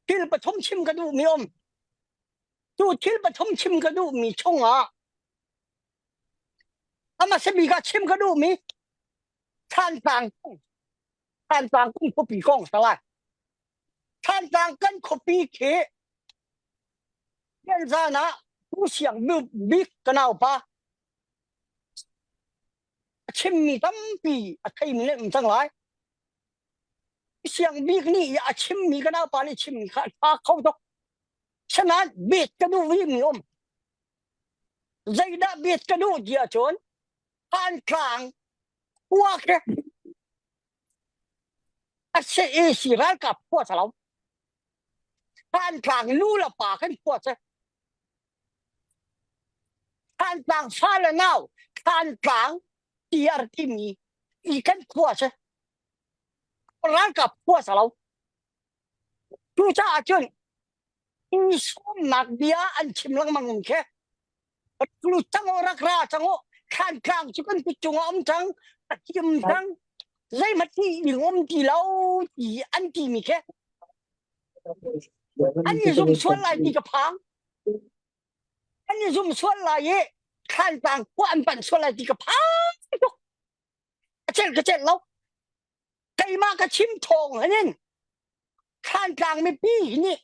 Thil pathum chim ka duhmi um. Tu thil pathum chim ka duhmi chungah amah bik ah chim ka duhmi Thantlang Thantlang kung khuapi kong sa lai. Thantlang kan khuapi khi zan ah Tu Siang Bik ka naupa a chimmi tampi a theimi le um cang lai. Siang Bik nih a chimmi ka naupa nih chimmi kha a ṭha kho tuk. Sinain bet ka duh vimi um. Zeidah bet ka duh ti ahcun Thantlang khua khi a CAC ralkap khua sa lo. Thantlang nu le pa kan khua si. Thantlang fa le nau Thantlang TR timi i kan khua si. Ralkap khua sa lo. Cucaah cun i sawmnak bia an chim lengmang um khi. Lut cang u, rak ra cang u. Thlantlang cu kan kut cungah um cang, a him cang. Zeihmanh ti ding um ti lo ti an timi khi an i zum sual lai ti ka phang. An i zum sual lai i Thlantlang khua an panh sual lai ti ka phang tuk. A celh ka celh lo. Keimah ka chim thawng hanin Thlantlang mipi nih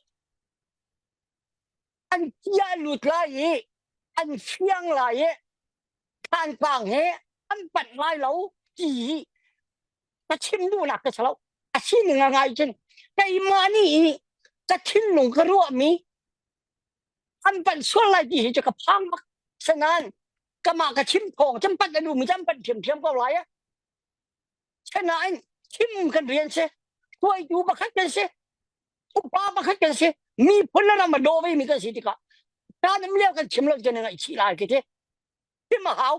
an tia lut lai i an fiang lai i Thantlang he an panh lai lo ti hi ka chim duhnak ka si lo. A sining a ngai cun keimah nih i ka thinlung ka ruahmi an panh sual lai ti hi cu ka phang bak. Sinain kamah ka chim thawng cun panh a duhmi cu an panh ṭhiamṭhiam ko lai. Sinain chim kan rian si. Hruaitu pakhat kan si. Upa pakhat kan si. Miphun le ram a daw vemi kan si tikah caan um lio kan chim lo cun ngaihchih lai ka ti. Chim a hau.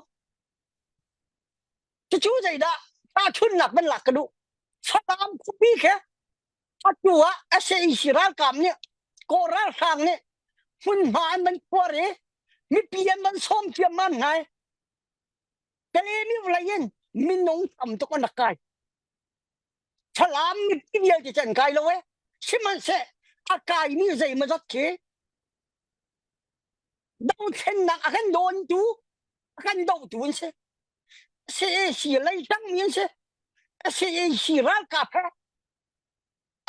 Cucu zeidah tahchunnak van lak ka duh. Falam khuapi khi atu ah SAC ralkap nih Kawl ralhrang nih hmunhma an van khuar i mipi an van sawm ciammam hna i Kalemi vawlei in minung tam tuk an rak kai. Falam mipi vialte cu an kai lo e. Sihmanhseh a kaimi zeimawzat khi dothlennak a kan dawntu, a kan dohtu an si. CAC lei tangmi an si. CAC ralkap he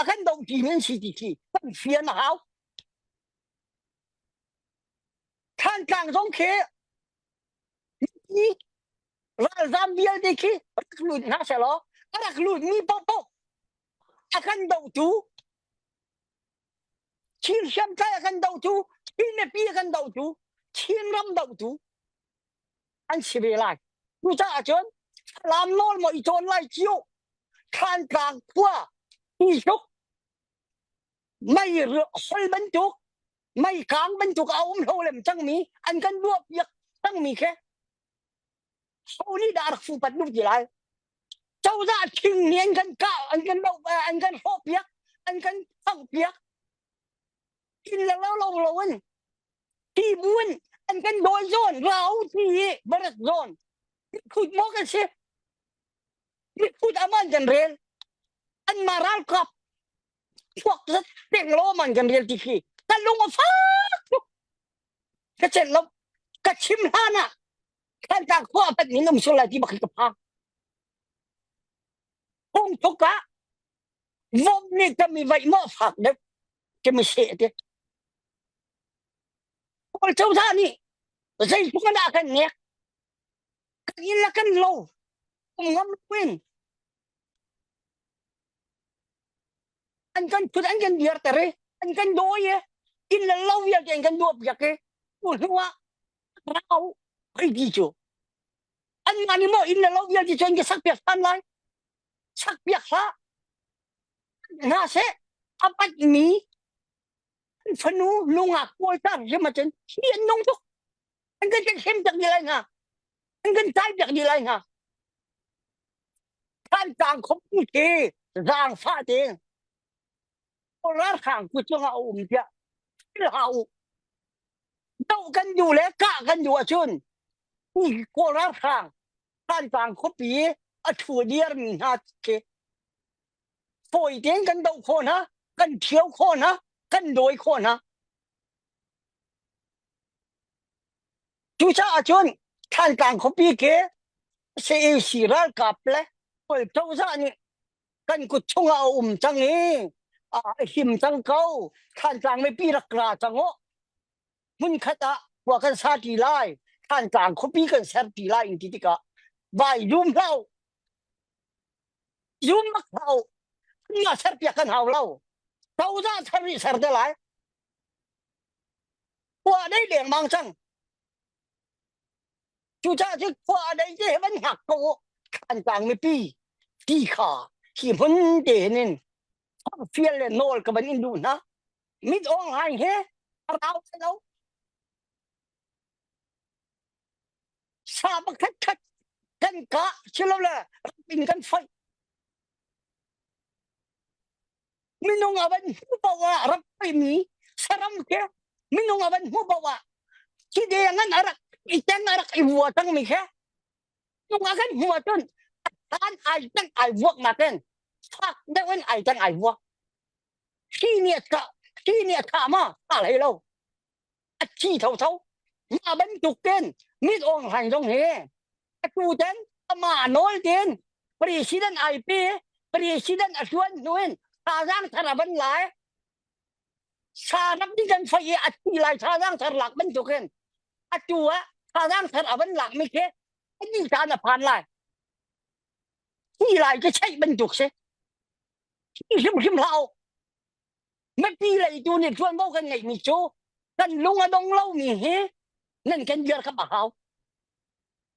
a kan dohtimi an si ti khi kan fian a hau. Thantlang zong khi Hi ralzam vialte khi rak lut hna sehlaw a rak lutmi paohpaoh a kan dohtu Chin hriamtlai a kan dohtu Chin mipi a kan dohtu Chin ram dohtu an si ve lai. Cucaah cun Falam nawl maw i cawn lai cio Thlantlang khua ti tluk mei hol bantuk mei kaang bantuk a um lo lem cangmi an kan duah piak cangmi khi ho nih dah rak fupat duh ti lai cozah thing nih an kan kah an kan doh an kan hrawh piak an kan phangh piak inn le lo lo lo in ti buin an kan dawi zawn rau ti i barak zawn khut maw kan si khut aman kan rel an ma ralkap chuak zat peng lo man kan rel ti khi ka lung a fak tuk ka chet lo ka chim hlan ah Thantlang khua pat ning um sul lai ti bak ka phang hung thuk ah vom nih ka mi vaih maw fak deuh ke mi se te Kawl cozah nih zeitluk an ah kan nek kan in la kan lo um ngam in An kan thut an kan dirter i an kan dawi i inn le lo vialte an kan duah piak i tu hnu ah rau hei ti cu anmah nih maw inn le lo vialte cu an ka sak piak than lai sak piak hlah hna seh a patmi an fanu nungak pawl ta hrim ahcun hi an nung tuk an kan kan hrem piak dih lai hna an kan tai piak dih lai hna Thantlang khuapi khi zaangfah tein ralhrang kut cungah a um tiah thil hlah u. Doh kan duh le kah kan duh ahcun hi Kawl ralhrang Thantlang khuapi i a ṭhu dirmi hna khi fawi tein kan doh khawh hna, kan ṭhio khawh hna. Kan dawi khawh hna. Cucaah cun Thantlang khuapi ke CAC ralkap le kawl cozah nih kan kut chungah a um cang i a him cang ko. Thantlang mipi rak ra cang u. Hmunkhat ah khua kan sa ṭi lai. Thantlang khuapi kan ser ṭi lai in ti tikah vai zum hlah u. Zum bak hlah u. Nga serpiak kan hau lo. Cozah thar nih ser te lai. Khua a dei lengmang cang. Cucaah cu khua a dei te he van hngak ko u. Thantlang mipi ti kha hi hmun te hin in fial le nawl ka van in duh hna. Mit awng hai he a rau lo. Sa pakhat khat kan kah silole ram in kan foih. Minung a van hmu paoh ah rak mi saram khi minung a van hmu paoh ah khi deng an a rak i teng a rak i vua cangmi khi minung a kan hmu ahcun a ai teng ai vuak nakin fak deuh in ai teng ai vuak. Hi nih a thah hi nih a thah ma thah hlei lo. A thi thotho. Mah bantuk ten mit awng hlaing zong hi atu ten amah nawl tin president ai pe president a hluan hnu in thazaang thar a van lai sa rak di kan fai i a thi lai thazaang thar lak bantuk in atu ah thazaang thar a van lak mi khi ani caan a phan lai thi lai ke cheih bantuk si thi hrimhrim hlah u mipi leitu nih ṭuanvo kan ngeihmi cu kan lung a dong lomi hi nan kan dirkamh a hau.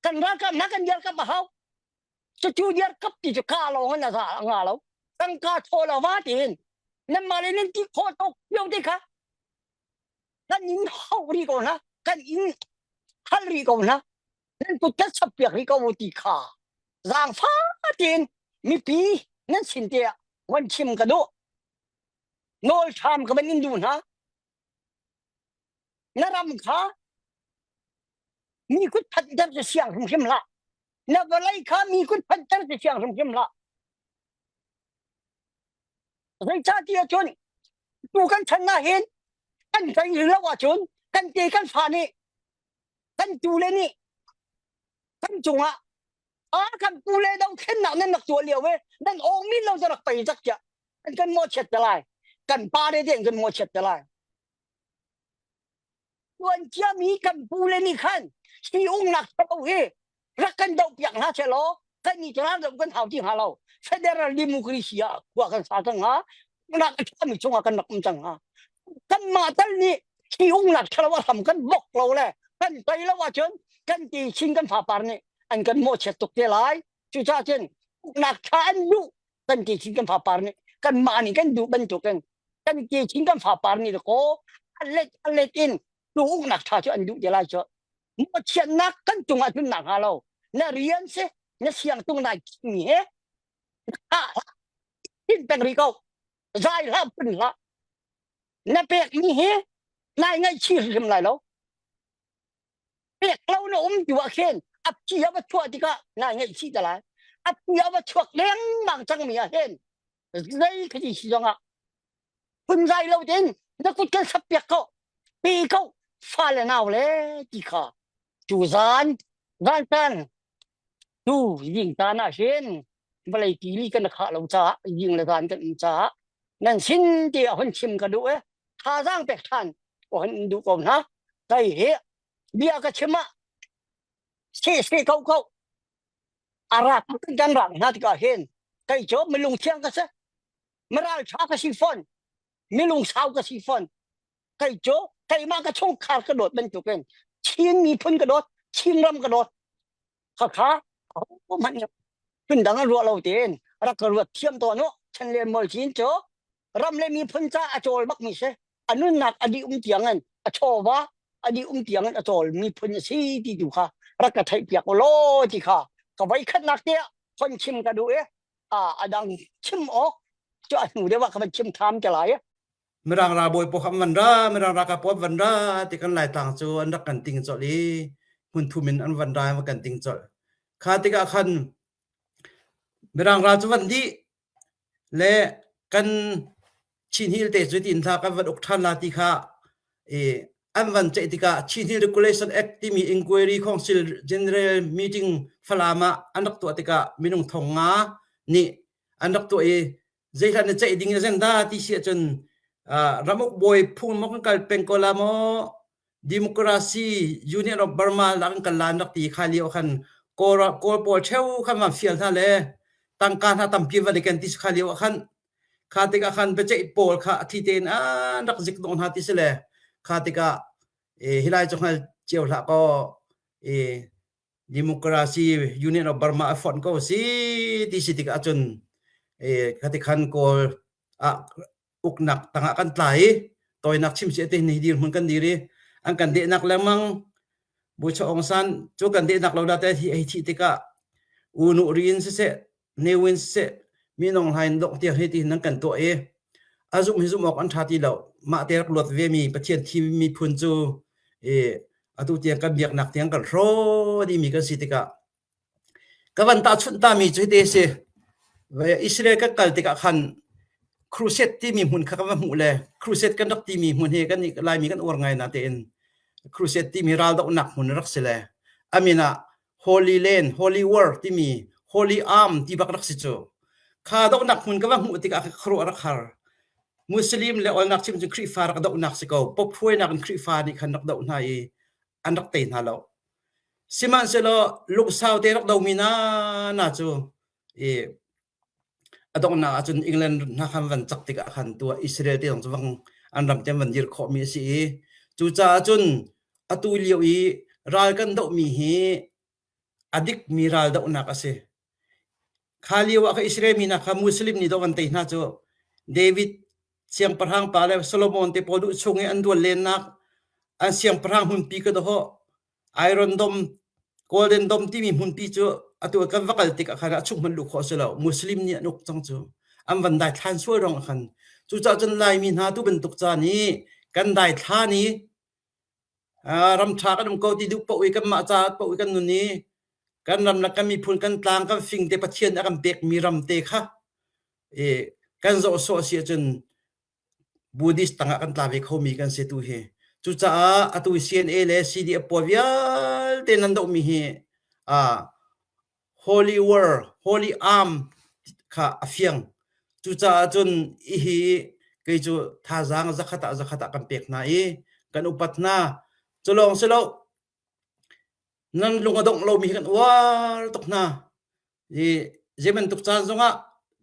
Kan ralkap hna kan dirkamh a hau. Cucu dirkamh ti cu ka lawng in a za a nga lo. Tangka thaw lo va tiin nanmah le nan ti khawh tuk lio te kha kan in hauh rih ko hna kan in hal rih ko hna nan kut kan sap piak rih ko ti kha zaangfah tiin mipi nan sin te ah van chim ka duh. Nawl ṭham ka van in duh hna. Na ram kha mi kut phanhter cu siang hrimhrim hlah. Na vawlei kha mi kut phanhter cu siang hrimhrim hlah. Zeicahtiah cun tu kan chan ah hin kan tei lo ahcun kan te kan fa nih kan tule nih kan cungah a kan pu le dothlennak nan rak tuah lio e nan awng min lo rak pei zak tiah an kan mawhchiat te lai kan pa le te kan mawhchiat te lai tuan ciami kan pu le nih khan si ungnak thalo hi rak kan doh piak hna seh law kan ni ral doh kan hau ti hnga lo federal democracy ah khua kan sa cang hnga nak a ṭhami chungah kan rak um cang hnga kanmah tal nih hi ungnak ṭhalo a hram kan bok lo le kan tei lo ahcun kan ti chin kan fapar nih an kan mawhchiat tuk te lai cucaah cun uknak ṭha an duh kan ti chin kan fapar nih kanmah nih kan duh bantukin kan ti chin kan fapar nih kaw a let a let in tu uknak ṭha cu an duh te lai cu mawhchiatnak kan cungah cun nak hnga lo na rian si na siang tung nai mi he in peng rih ko zai hlah phun hlah na pek mi hi nai ngaihchih hrim lai lo pek lo na um tu ah khin a phi a va chuah tikah nai ngaihchih te lai a phi a va chuak lengmang cang mi ah hin zei khi si zong ah phun zai lo tin na kut kan sap piak ko pe ko fa le nau le ti kha tu zan zan tan tu ying tan ah hin vawlei tili kan khah lo caah ying le zan kan um caah nan sin ti a hun chim ka duh e thazaang pek than ko han duh ko hna kai he bia ka chim ah se se ko ko arak kan rak hna tikah hin kai cu milung thiang ka si maral tha ka si fawn milung sau ka si fawn kei cu keimah ka chungkhar ka dawt bantukin Chin miphun ka dawt Chin ram ka dawt khakha hmanh phun dang an ruah lo tein rak ka ruat thiam tawn u chan len mol chin cu ram le miphun ca a cawl bak mi si a nunnak a dih um tiang in a chawva a dih um tiang in a cawl miphun a si ti tu kha rak ka theih piak u law ti kha ka voi khatnak te ah hon chim ka duh i a dang chim awk cu a hnu deuh ah ka van chim tham te lai Mirang ralbawi pawl kha an van ra, Mirang ralkap pawl an van ra ti kan Laitlang cu an rak kan ting colh i hmunthum in an van ra an kan ting colh. Kha tikah khan Mirang ral cu van dih le kan. Chin Hill te cu tin hla kan van uk ṭhan la ti kha i an van ceih tikah Chin Hill Regulation Act timi Inquiry Council General Meeting Falam ah an rak tuah tikah minung thong nga nih an rak tuah i zeihlan na ceih ding agenda ti si ahcun ramuk bawi phung maw kan kal peng ko la maw democracy Union of Burma la kan kal la an rak ti kha lio khan kawl kawl pawl theu khan van fial hna le tangka hna tampi van i ken ti kha lio ah khan kha tikah khan biaceih pawl kha a thi tein an rak zik dong hna ti si le kha tikah hilai cu hngal cio hlah kaw democracy Union of Burma a fonh ko si ti si tikah cun khati khan kawl ah uknak tangah kan tla i tawinak chim si te ni dirhmun kan dir i an kan dehnak lengmang Bucha Aung San cu kan dehnak lo da te hi ei thih tikah unu rin siseh Ne Win siseh minung hlain dongh tiang hi ti nan kan tuah i a zumh hi zumh awk an ṭha ti lo. Mah te rak luat ve mi Pathian thim miphun cu i atu tiang kan biaknak tiang kan hraw dihmi kan si tikah ka van tahchunh ta mi cu hiti a si. Israel kan kal tikah khan crusade timi hmun kha kan va hmuh le crusade kan rak timi hmun hi kan Laimi kan uar ngai natein crusade timi raldohnak hmun rak si le a min ah Holy Land, Holy War timi Holy Arm ti bak rak si cu. Kha dohnak hmun ka va hmuh tikah khuaruah rak har. Muslim le olnak chim cu Khrihfa rak dohnak si ko. Pope hruainak in Khrihfa nih khan rak doh hna i an rak tei hna lo. Sihmanhsehlaw lungsau te rak domi na na cu i a donghnak ahcun England hna khan van cak tikah khan tu ah Israel te zong cu vang an ram te van dir khawhmi a si i cucaah cun atu lio i ral kan dohmi hi a dikmi ral dohnak a si. Kha lio ah kha Israel mi hna kha Muslim nih dawh van tei hna cu David siangpahrang pa le Solomon te pawl duh chung i an dual lennak an siangpahrang hmunpi ka dawh Iron Dome, Golden Dome timi hmunpi cu atu kan va kal tikah khan a chung hmanh luh khawh a si lo. Muslim nih an uk cang cu. An van daithlan sual ruang ah khan. Cucaah cun Laimi hna tu bantuk caan i kan daithlan i ram ṭha kan um ko ti duh paoh i kanmah caah paoh i kan nun i kan ram le kan miphun kan tlang kan fing te Pathian a kan pekmi ram te kha i kan zoh sawh a si ahcun Buddhist tangah kan tla ve khomi kan si tu hi. Cucaah atu CNA le CDF pawl vialte nan dohmi hi Holy War, Holy Arm kha a fiang. Cucaah cun hihi kei cu thazaang zakhat ah zakhat ah kan pek hna i kan upat hna. Cu lawng si lo, nan lung a dongh lomi hi kan uar tuk hna. I zei bantuk caan zongah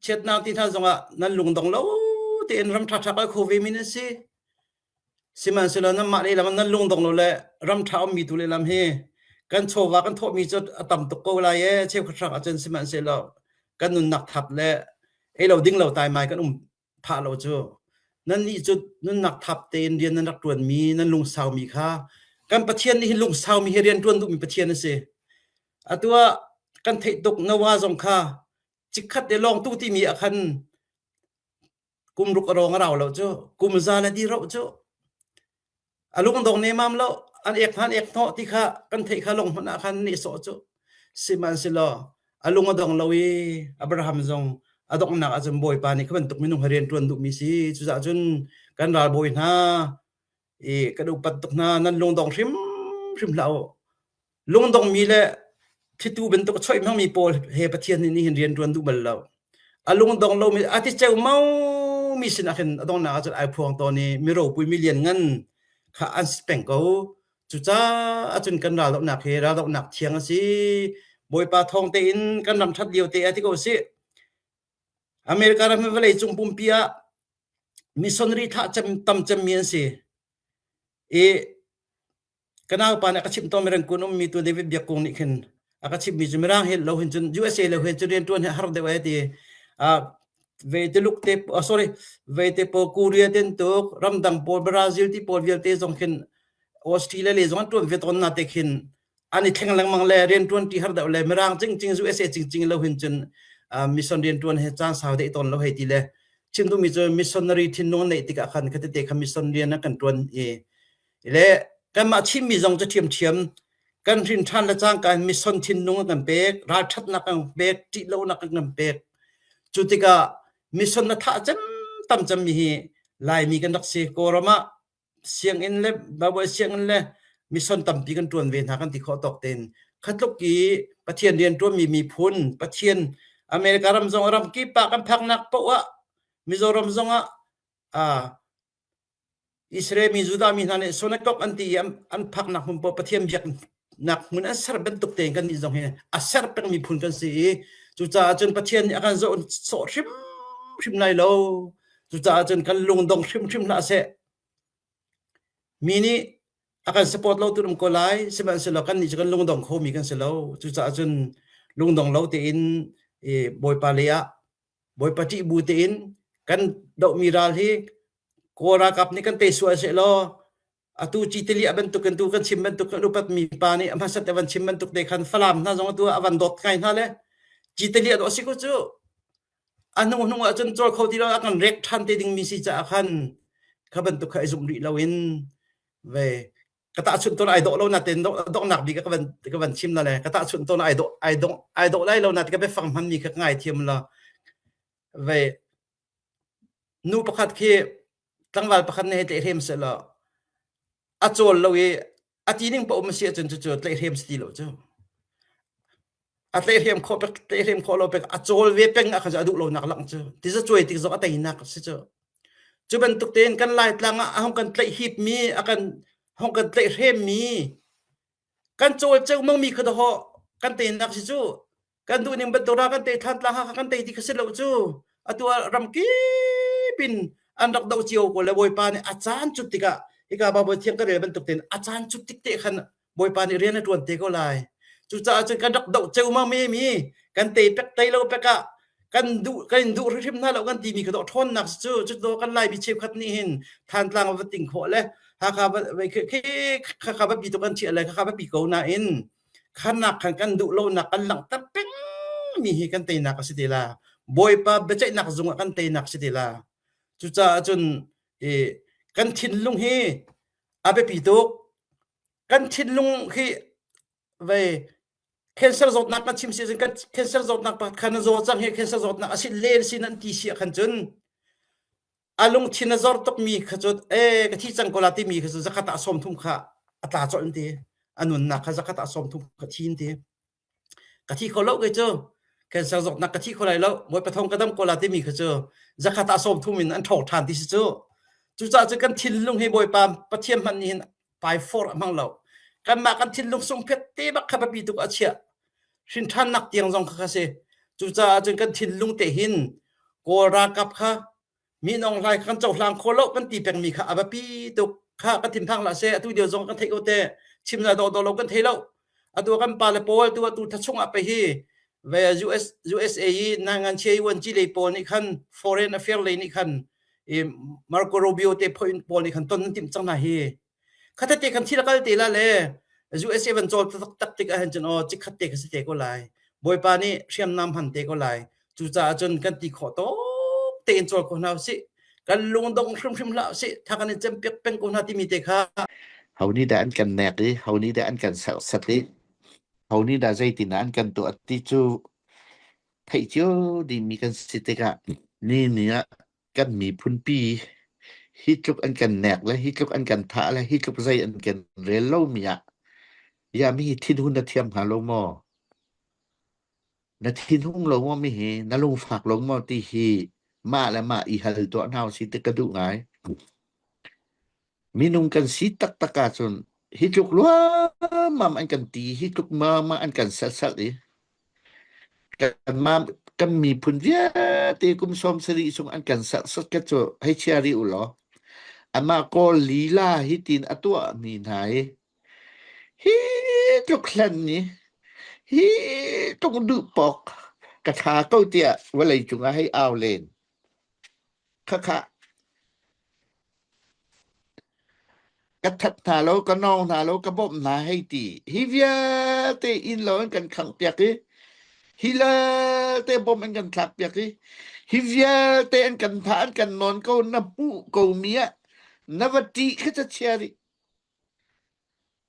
chiatnak ti hna zongah nan lungdong lo tein ram ṭhaṭha kal kho ve mi nan si. Sihmanhsehlaw nanmah lehlam nan lungdong lo le ram ṭha ummi tu lehlam hi kan chawva kan thawhmi cu a tam tuk ko lai ee cheukhat hrang ahcun sihmanhsehlaw kan nunnak thap le ei lo ding lo taimai kan um phah lo cu nannih cu nunnak thap tein rian nan rak ṭuanmi nan lungsaumi kha kan Pathian nih hin lungsaumi hi rian ṭuan duhmi Pathian a si. Atu ah kan theih tuk Noah zong kha chikkhat te lawng tu timi ah khan kum ruk a rawng a rau lo cu kum za le di roh cu A lungdong nemam lo, an ek hna an ek hnawh ti kha kan theih kha lung hmanh ah khan nihsawh cu. Sihmanhsehlaw a lung a dong lo i Abraham zong a donghnak ahcun Bawipa nih kha bantuk minung he rian ṭuan duhmi si. Cucaah cun kan ralbawi hna i kan upat tuk hna, nan lungdong hrimhrim hlah u. Lungdongmi le thlitu bantuk a choih hmangmi pawl he Pathian nih nihin rian ṭuan duh bal lo. A lungdong lomi a ti ceomaomi sinah khin a donghnak ahcun ai phuang tawn i mi ropui mi lianngan kha an si peng ko. Cucaah cun kan raldohnak hi raldohnak thiang a si. Bawipa thawng tein kan ram ṭhat lio te ah ti ko sih. America ram hi vawleicung pumpi ah missionary thlah cem tam cemmi an si. I Ka naupa nih a ka chimh tawn Mirangkun ummi tu David Biak Kung nih khin a ka chimhmi cu Mirang he lo hin cun USA lo hin cun rianṭuan hi a har deuh ai ti. Uh, ve Tuluk te oh, sorry ve te pawl Korea ten tuk ramdang pawl Brazil ti pawl vialte zong khin Australia le zong an ṭuan ve tawn na te khin an i thleng lengmang le rianṭuan ti har deuh le Mirang cingcing USA cingcing lo hin cun uh, mission rianṭuan he caan sau deh tawn lo hei ti le chim duhmi cu missionary thinlung neih tikah khan khatete kha mission rian an kan ṭuan i Le kanmah Chinmi zong cu ṭhiamṭhiam kan hrin ṭhan le cangka in mission thinlung an kan pek, ralṭhatnak an kan pek, ṭihlonak an kan pek. Cu tikah mission na thah cem tam cemmi hi Laimi kan rak si. Kawlram ah sianginn le Bible sianginn le mission tampi kan ṭuan ve hna kan ti khawh tawk tein khatluk i Pathian rian ṭuanmi miphun Pathian America ram zong ram kip ah kan phaknak paoh ah Mizoram zong ah ah Israel mi Judah mi hna nih synagogue an ti i an phaknak hmun paoh Pathian biaknak hmun an ser bantuk tein kan nih zong hi a ser peng miphun kan si i cucaah cun Pathian nih a kan zoh sawh hrimhrim lai lo. Cucaah cun kan lungdong hrimhrim hlah seh. Mi nih a kan support lo tu um ko lai, sihmanhsehlaw kan nih cu kan lungdong khomi kan si lo. Cucaah cun lungdong lo tein i Bawipa lei ah Bawipa ṭih bu tein kan dohmi ral hi Kawl ralkap nih kan tei sual sehlaw atu citiliah bantuk in tu kan chim bantuk kan upatmi pa nih a hmasat a van chim bantuk te khan Falam hna zong atu a van dawt ngai hna le citiliah dawh si ko cu a hnung hnung ah cun cawl kho ti lo a kan rek ṭhan te dingmi si caah khan kha bantuk kha i zumh rih loin ve ka tahchunh tawn ai dawh lo natein donghnak bik ka van ka van chim na le ka tahchunh tawn ai dawh ai dawh ai dawh lai lo na ka biafang hmanmi kha ka ngaithiam la ve nu pakhat khi tlangval pakhat nih hei tlaihhrem seh law a cawl lo i a ti ning paoh um si ahcun cucu tlaihhrem si ti lo cu a tlaihhrem khawh pek tlaihhrem khawh lo pek a cawl ve peng ah khan cu a duh lonak langh cu tiza cuai tik zong a teinak si cu cu bantuk tein kan Laitlang ah a hung kan tlaih hipmi a kan hung kan tlaihhremmi kan cawl ceumangmi kha dawh kan teinak si cu kan duh ning bantuk ra kan tei than tlang ha kan tei ti kha si lo cu atu ah ram kip in an rak doh cio ko le Bawipa nih a caan cut tikah hika Baibal thiang ka rel bantuk tein a caan cut tik te khan Bawipa nih rian a ṭuan te ko lai. Cucaah cun kan rak doh ceumang mi mi kan tei pek tei lo pek ah kan duh kan in duh hrimhrim hna lo kan timi kha dawh ṭhawnnak cu cu do kan Lai mi cheukhat nih hin Thantlang va ting khawh le Hakha va khi khakha va pi to kan chiah le khakha va pi ko nain khanak khan kan duh lonak kan langhter peng mi hi kan teinak a si te la. Bawipa biaceihnak zung ah kan teinak si te la. Cucaah cun i kan thinlung hi a biapi tuk. Kan thinlung hi vei cancer zawtnak kan chim si cun kan cancer zawtnak pakhat kha na zaw cang hi cancer zawtnak a si len sin an ti si ah khan cun a lungthin a zor tukmi kha cu e ka thi cang ko la timi kha cu zakhat ah 30 kha a tla colh an ti a nunnak kha zakhat ah 30 kha thi an ti Ka thi kho lo kei cu. Cancer zawtnak ka thi kho lai lo. Bawipa thawng ka dam ko la timi kha cu zakhat ah 30 in an ṭhawk ṭhan ti si cu. Cucaah cu kan thinlung hi Bawipa Pathian hmanh nih hin pai for a hmang lo. Kanmah kan thinlung sungphet te bak kha biapi tuk a chiah. Hrinṭhannak tiang zong kha kha si. Cucaah cun kan thinlung te hin Kawl ralkap kha Min Aung Hlaing kan cohlang kho lo kan ti pengmi kha a biapi tuk. Kha kan thinphang hlah seh. Atu lio zong kan theih ko te. Chim na dawh dawh lo kan thei lo. Atu kan pa le pawl tu atu tha chung ah pe hi ve US USA i nangan che wan chi lei pawl nih khan foreign affair lei nih khan i Marco Rubio te phoin pawl nih khan ton an timh cang hna hi. Khatate kan thil a kal te la le USA van cawl taktak tik ahhin cun aw chikkhat te kha si te ko lai. Bawipa nih hriamnam hman te ko lai. Cucaah cun kan ti khawh tawk tein cawl ko hna usih. Kan lungdong hrimhrim hlah usih. Tha kan in cempiak peng ko hna timi te kha. Ho nih dah an kan nek i ho nih dah an kan serhsat i ho nih dah zeitin dah an kan tuah ti cu theih cio dingmi kan si tikah ni ni ah kan miphunpi hi tluk an kan nek le hi tluk an kan thah le hi tluk zei an kan rel lomi ah ya mi hi thinhun na thiam hnga lo maw? Na thinhung lo maw mi hi na lungfak lo maw ti hi mah le mah i hal tuah hna usih ti ka duh ngai. Minung kan si taktak ahcun hi tluk luammam an kan ti, hi tluk mama an kan serhsat i kanmah kan miphun vialte kum 70 chung an kan serhsat ka cu hei chia rih u law amah Kawl lila hi tin a tuahmi hna hi hi tluk hlan ni hi tluk duh pawk ka tha ko tiah vawlei cungah hei au len khakha Ka that hna lo, ka nawng hna lo, ka bawmh hna hei ti. Hi vialte inn lo an kan khanghpiak i hi vialte bom an kan thlakpiak i hi vialte an kan thah an kan nawn ko na hmuh ko mi ah na va ṭih kha ca chia rih.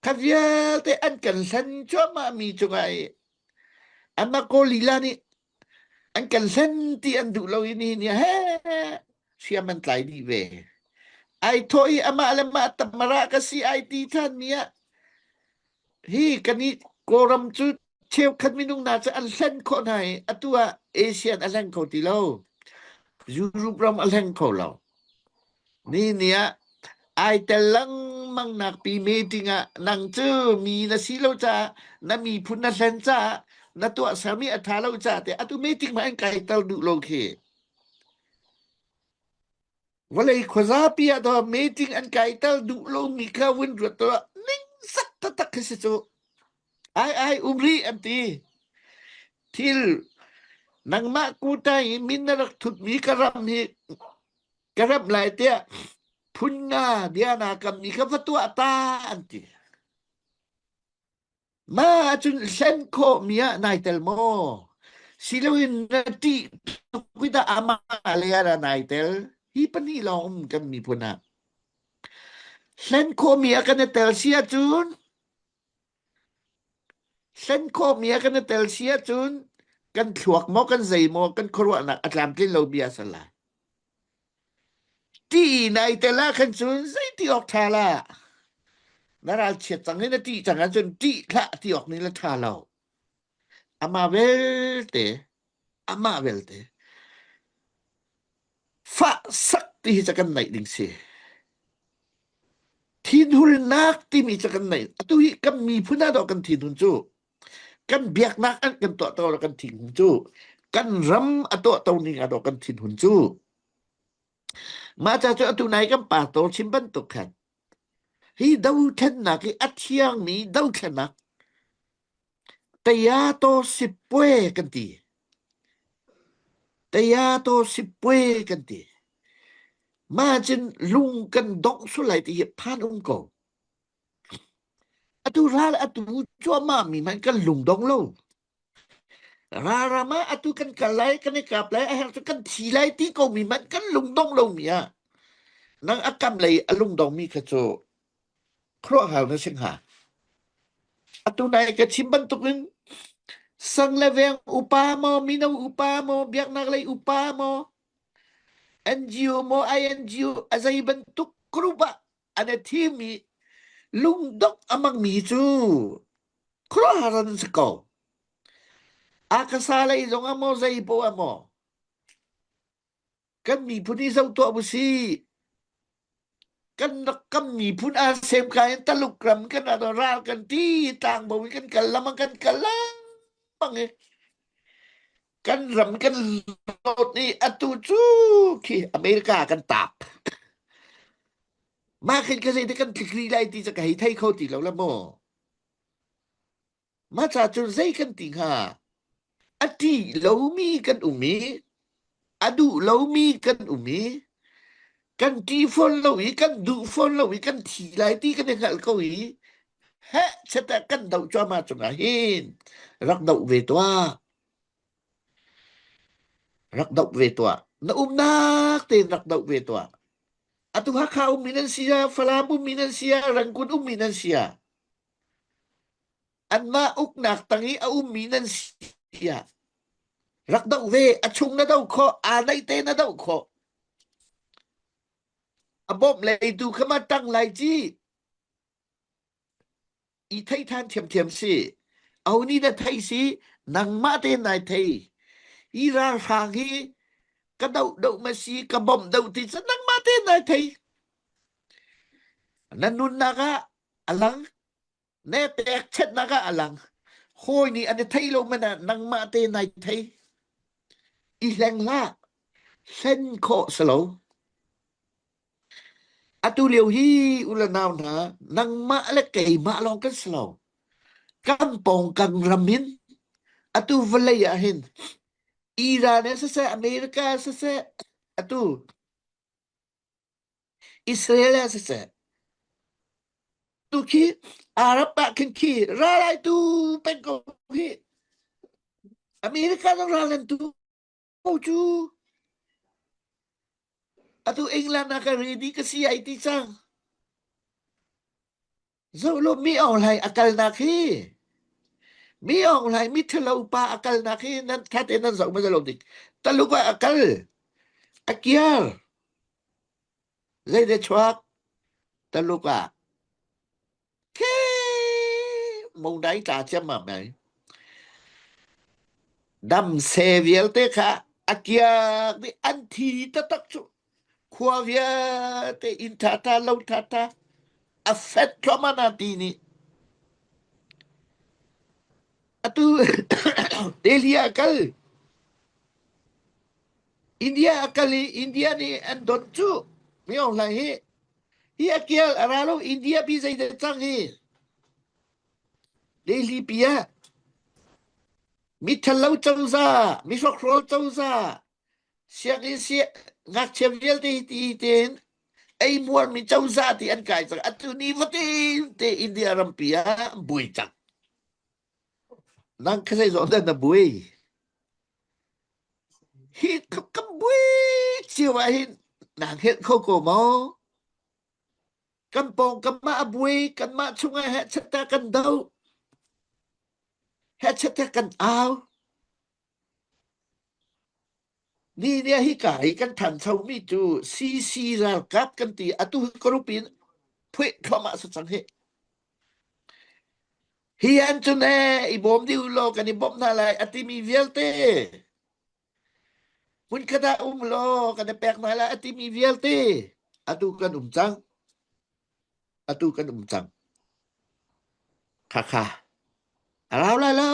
Kha vialte an kan hlen cuahmah mi cungah i anmah Kawl lila nih an kan hlen ti an duh lo i nihin ni he hriam an tlai dih ve. Ai thawh i amah le mah tamara ka si ai ti than mi ah hi kan i Kawlram cu cheukhat minung hna cu an hlen khawh hna i atu ah ASEAN a hleng kho ti lo. Europe ram a hleng kho lo. Ni ni ah ai tel lengmang nak pi meeting ah nang cu mi na si lo caah na miphun na hlen caah na tuahsermi a ṭha lo caah te atu meeting ma an kai tel duh lo khi. Vawlei khuazapi ah daw meeting an kaiter duh lomi kha vun ruat tuah ningzak taktak khi si cu. Ai ai um rih an ti. Thil nangmah kuta i min na rak thutmi ka ram hi ka ram lai tiah phun nga bia na kammi kha va tuah ta an ti. Mah ahcun hlen khawhmi ah nai tel maw? Siloin na ṭih tuk i dah amah lei ah dah nai tel? Hi pahnih lawng um kan miphun ah. Hlen khawhmi ah kan i tel si ahcun hlen khawhmi ah kan i tel si ahcun kan thluak maw kan zei maw kan khuaruahnak a tlamtlin lo bia a si lai. Ti nai tel ah khan cun zeiti awk ṭha la. Na ralchiat cang i na ṭih cang ahcun ṭih hlah ti awk nih le ṭha lo. Amah belte, amah belte fah sak ti hi ca kan neih ding si. Thinhulnak timi ca kan neih. Atu hi kan miphun ah dawh kan thinhun cu. Kan biaknak an kan tuahto le kan thinhun cu. Kan ram a tuahto ning ah dawh kan thinhun cu. Mah ca cu atu nai kan pastor chim bantuk khan hi dothlennak hi a thiangmi dothlennak Tayato sipue kan ti. Tayato sipue kan ti. Mah cun lung kan dongh sul lai ti hi phan um ko. Atu ral atu cuahmah mi hmanh kan lung dong lo. Ralram ah atu kan kal lai, kan i kap lai, a herh cu kan thi lai ti ko mi hmanh kan lungdong lomi ah nang a kam lei a lungdong mi kha cu khuaruahhar na si hnga. Atu nai ka chim bantuk in sang le veng upa maw, mino upa maw, biaknak lei upa maw, NGO maw, INGO a zei bantuk group ah an i thim i lungdong a mangmi cu khuaruahhar an si ko. A ka sa lei zong ah maw zei poah ah maw kan miphun hi zoh tuah usih. Kan rak kam miphun aa sem ka in Taluk ram kan ral kan ti tlangbo in kan kal lamang kan kal lengmang i kan ram kan lawt i atu cu khi America kan tap. Mah khin ka zei kan tlikri lai ti ca ka hei thei kho ti lo la maw. Mah ca cun zei kan ti hnga? A ṭih lomi kan um i a duh lomi kan um i kan ṭih fawn lo i kan duh fawn lo i kan thi lai ti kan i hngalh ko i heh chiat ah kan doh cuahmah cungah hin rak doh ve tuah. Rak doh ve tuah. Na umnak tein rak doh ve tuah. Atu Hakha ummi nan si ah, Falam ummi nan si ah, Rangoon ummi nan si ah, anmah uknak tang i a ummi nan si ah rak doh ve a chung na doh khawh aa naih te na doh khawh a bawmh lei tu kha ma tang lai ci i thei than thiamthiam si aho nih na thei si nangmah te nai thei hi ralhrang hi ka doh doh ma si ka bawmh doh ti cu nangmah te nai thei na nunnak ah a lang Ne pekchenhnak ah a lang. Hawi nih an i thei lo man ah nangmah te nai thei. I hleng hlah. Hlen khawh si lo. Atu lio hi u le nau hna, nangmah le keimah lawng kan si lo. Kan pawngkam ram in atu vawlei ah hin Iran ah siseh, America ah siseh, atu Israel ah siseh tu khi Arab ah khin khi ral ai tu peng ko hi America zong ral nan tu ko cu atu England ah ka ready ka si ai ti cang Zoh law mi Aung Hlaing a kalnak hi mi Aung Hlaing mi ṭhalo pa a kalnak hi nan ṭha tein nan zoh hmasa lo dik. Taluk ah a kal, a kiar. Zeidah chuak? Taluk ah Khi mungdai tla ciammam ai. Dam se vialte kha a kiak dih an thi taktak cu. Khua vialte inn ṭhaṭha lo ṭhaṭha a fet thluahmah na ti nih. Atu Delhi ah kal. India a kal i India nih an don cu. Mi Aung Hlaing hi Hi a kial a ra lo India pi zeidah cang hi? Delhi pi ah mi ṭhalo cozah, mi hrokhrawl cozah, sianginn si ngakchia vialte hi ti tein ei muarmi cozah ti an kai cang. Atu ni fatin te India rampi ah an buai cang. Nang kha zeizong dah na buai? Hi ka buai cio ah hin naa hngelh kho ko maw? Kan pawngkam ah a buai, kanmah chungah hehchet ah kan doh, hehchet ah kan au. Ni nih hika hi kan ṭhanchomi cu CC ralkap kan ti atu group in phuih thluahmah si cang hi. Hi an cun ee i bawm dih u law kan i bawmh hna lai a timi vialte hmunkhat ah um law kan i pek hna lai a timi vialte atu kan um cang. Atu kan um cang. Khakha a rau lai lo.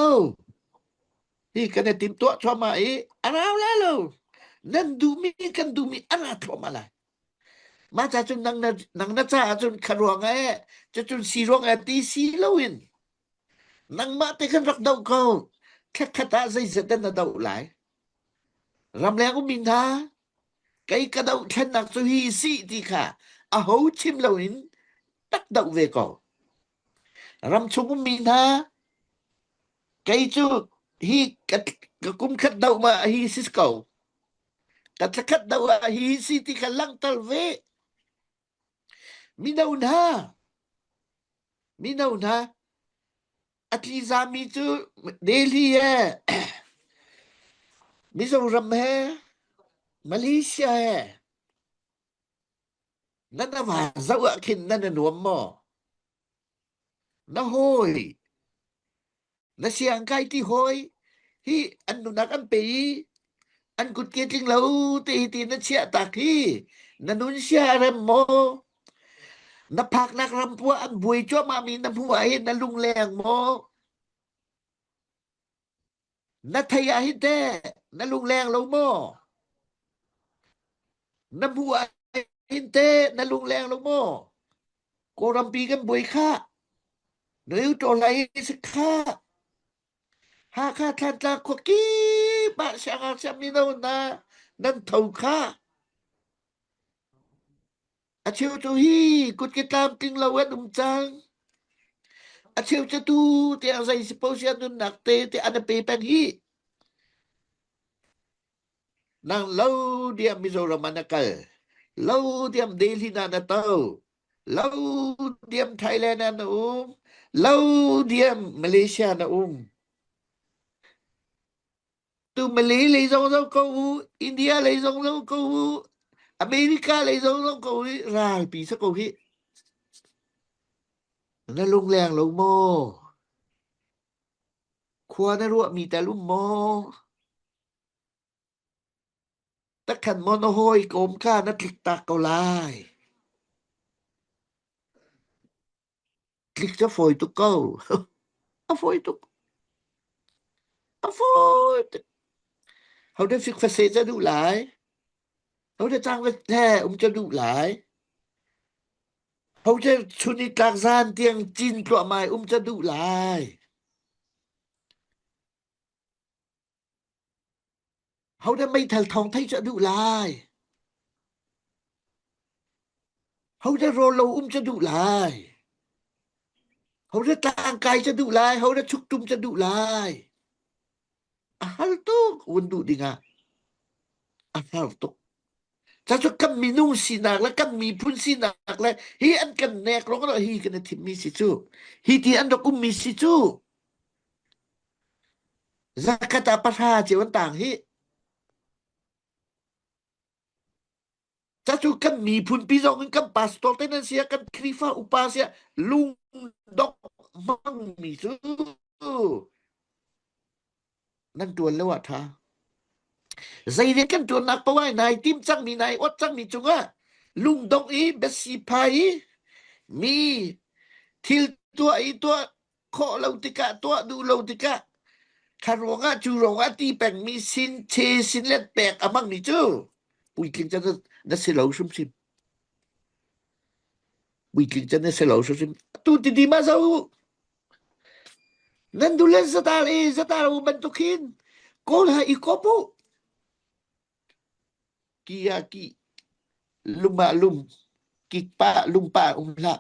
Hi kan i timtuah thluahmah i a rau lai lo. Nan duhmi kan duhmi a ra thluahmah lai. Mah ca cun nang na nang na caah cun kha ruang eh cucun si ruang eh ti si loin nangmah te khan rak doh ko. Khatkhat ah zeizat dah na doh lai? Ramleng ummi hna kei ka dohthlennak cu hi si ti kha aho chim loin tak doh ve ko. Ramchung ummi hna kei cu hi ka, ka kum khat doh ma hi si ko. Ka thlakhat doh ah hi si ti kha langhter ve. Mino hna, mino hna, a tlizami cu Delhi he, Mizoram he, Malaysia he, nan a va zoh ah khin nan a nuam maw? Na hawi, Na siangkai ti hawi hi an nunak an pe i an kutke tling lo te hi ti na chiah tak hi na nun sia a rem maw? Na phaknak ram puah an buai cuahmah mi na hmuh ah hin na lungleng maw? Na thei ah hin teh na lungleng lo maw? Na hmuh ah hin teh na lungleng lo maw? Kawlrampi kan buai khah. Neu ṭawlai si khah. Hakha Thlantlang khua kip ah siangngakchia mino hna nan tho khah. A cheu cu hi kutke tlamtling lo an um cang. A cheu cu tu tiang zei si po sia nunnak te te an pe peng hi. Nang lo diam Mizoram ah na kal. Lo diam Delhi na na to. Lo diam Thailand ah na um. Lo diam Malaysia na um. Tu Malay lei zong zo ko u, India lei zong zo ko u, America lei zong zo ko u, ralpi sa ko hi. Na lungleng lo maw? Khua na ruahmi tal um maw? Takhan maw na hawikom kha na tliktak ko lai. Tlik cu a fawi tuk ko. A fawi tuk. A fawi tuk. Ho dah fikfa seh ca duh lai? Ho dah cang va he um ca duh lai? Ho dah chun i tlak zan tiang cin tluahmai um ca duh lai? Hodah meithal thawng theih cu a duh lai? Hodah rawl lo um cu a duh lai? Hodah tlangkai cu a duh lai? Hodah chuktum cu a duh lai? A har tuk vun duh dingah. A har tuk. Cucu kan minung sinak le kan miphun sinak le hi an kan nek rong hi kan i thimmi si cu. Hi ti an rak ummi si cu. Zakhat ah pahra cio an tang hi. Cacu kan miphun pi zong in kan pastor te nan sia kan Khrihfa upa sia lungdong hmangmi cu nan tuan lo ah tha. Zei rian kan tuannak paoh ah nai tim cangmi nai ot cangmi cungah lungdong i biasi phai i mi thil tuah i tuah khawh lo tikah tuah duh lo tikah kha ruangah cu ruangah ti pengmi sin che sin let pek a hmangmi cu puitling can na si lo hrimhrim puitling can na si lo hrimhrim tu ti di ma zo nan du le zatal e zatal u bantuk hin kawl ha i kop u ki ah ki lum ah lum kik pa lum pa um hlah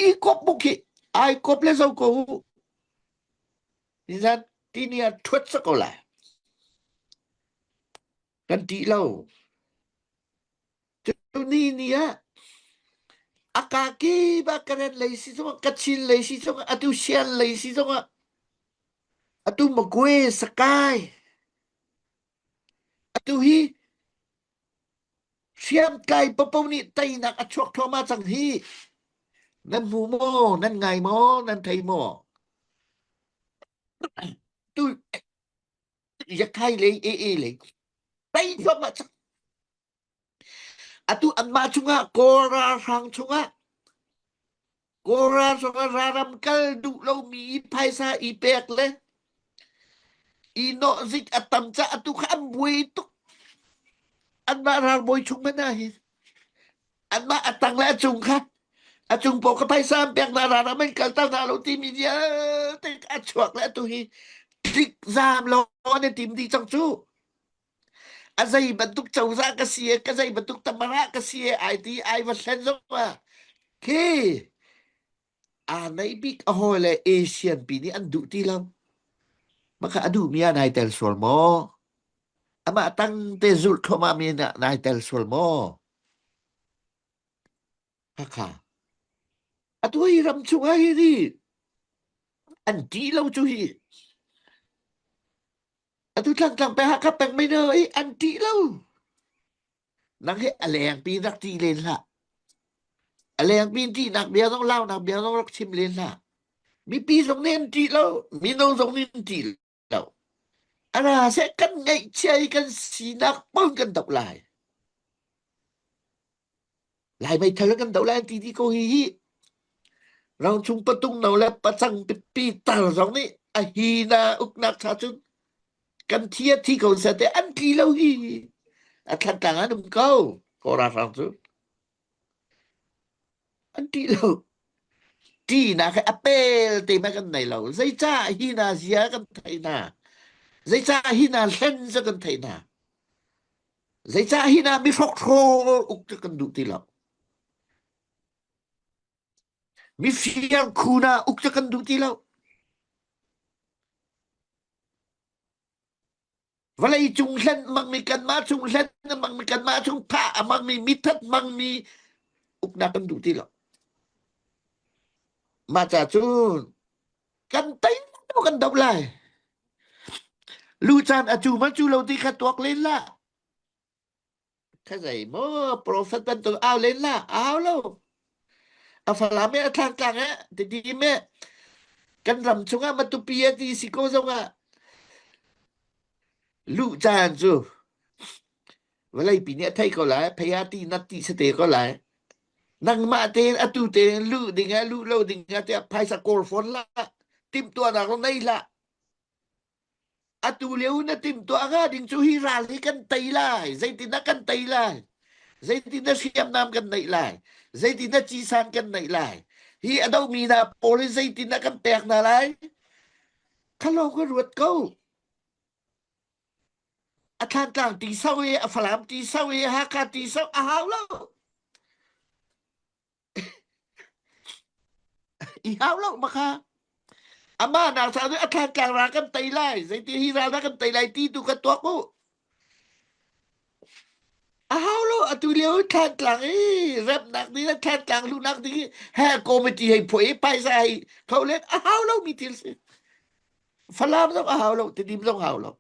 i kop bu khi ai kop le zo ko u nizan tini ah thuat sa ko lai kan ti lo cu ni ni ah akaki ba karen lei si zong kachin lei si zong atu sian lei si zong atu magwe sakai Atu hi hriamtlai paopaoh nih teinak a chuak thluahmah cang hi. Nan hmu maw? Nan ngai maw? Nan thei maw? Tu Yakhai lei AA lei tei thluahmah cang. Atu anmah chungah Kawl ralhrang chungah Kawl ralhrang ah raram kal duh lomi i phaisa i pek le i nawhzik a tam caah atu kha an buai tuk. Anmah ralbawi chung hmanh ah hin anmah a tang le a cung kha a cung paoh kha phaisa an pek hna raram an kalter hna lo timi vialte a chuak le atu hi tlik zaam lawng an i tim dih cang cu. A zei bantuk cozah ka si e, ka zei bantuk tamara ka si e, ai ti ai va hlen zong ah khi aa neih bik a hawi le Asian pi nih an duh ti lo. Maka a duhmi ah nai tel sual maw? Amah tang te zulh thluahmah mi ah nai tel sual maw? Hakha. Atu hi ram chung ah hi hi an ṭih lo cu hi. Atu tlangtlang peng Hakha peng mei no i an ṭih lo. Nang hi a lengpi rak ṭih len hlah. A lengpi ṭihnak bia zong launak bia zong rak chim len hlah. Mipi zong nih an ṭih lo, mino zong nih an ṭih lo. A ra seh kan ngaihchia i kan sinak pon kan doh lai. Lai meithal kan doh lai an ti dih ko hi hi. Rangchung patung no le pacang pipi tar zong nih a hi na uknak cha cun kan thi a thi ko seh te an tli lo hi. A thlan an um ko. Ko ralhrang cu. An ṭih lo. Ṭihnak he a pel te hmanh kan nei lo. Zeicah hi hna zia kan theih hna? Zeicah hi hna hlen cu kan theih hna? Zeicah hi hna mihrokhrawl uk cu kan duh ti lo? Mifir khu hna uk cu kan duh ti lo. Vawlei cung hlen hmangmi kanmah chung hlen a hmangmi kanmah chung thah a hmangmi mithat hmangmi uknak kan duh ti lo. Mah ca cun kan tei kan doh lai. Lu caan a cu ma cu lo ti kha tuak len la. Kha zei maw profet bantuk au len la au lo. A falam e a thlang tlang e tidim e kan ram chungah matupi e ti si ko zongah lu caan cu vawlei pi nih a thei ko lai phei ah ti nat ti sate ko lai nangmah tein atu tein luh ding ah luh lo ding ah tiah phaisa kawl fawn la timhtuahnak zong nei hlah atu lio na timhtuah hnga ding cu hi ral hi kan tei lai zeitindah kan tei lai zeitindah hriamnam kan neih lai zeitindah cisan kan neih lai hi a domi hna pawl hi zeitindah kan pek hna lai kha lawng ka ruat ko A Thlantlang ti so i a Falam ti so i Hakha ti so a hau lo. I hau lo maka. Amah nak sa a Thlantlang ra kan tei lai. Zeiti hi ral kan tei lai ti tu kan tuak u. A hau lo atu lio Thlantlang i remnak ding le Thlantlang luhnak ding i he committee hei phuah i phaisa hei tho len a hau lo mi thil si. Falam zong a hau lo, Tidim zong hau lo.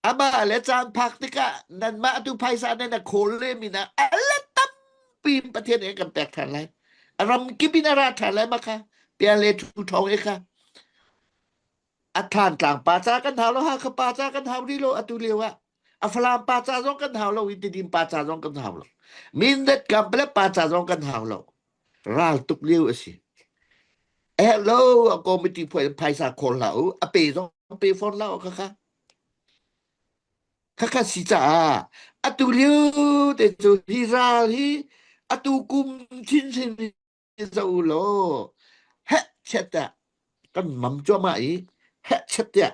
Amah le caan phak tikah nanmah tu phaisa nan a khawl le min ah a let tampi in Pathian nih a kan pek ṭhan lai. A ram kip in a ra ṭhan lai ma kha. Pia le thu ṭhawng e kha. A thlan tlang pa ca kan hau lo, Hakha pa ca kan hau rih lo atu lio ah. A Falam pa ca zong kan hau lo, i Tidim pa ca zong kan hau lo. Mindat Kanpalet pa ca zong kan hau lo. Ral tuk lio a si. Hello, a committee phaisa khawl hlah u, a pe zong pe fawn hlah u kha kha. Khakha si caah atu lio te cu hi ral hi atu kum chinchin hi zoh u law heh chiat tiah kan mam cuahmah i heh chiat tiah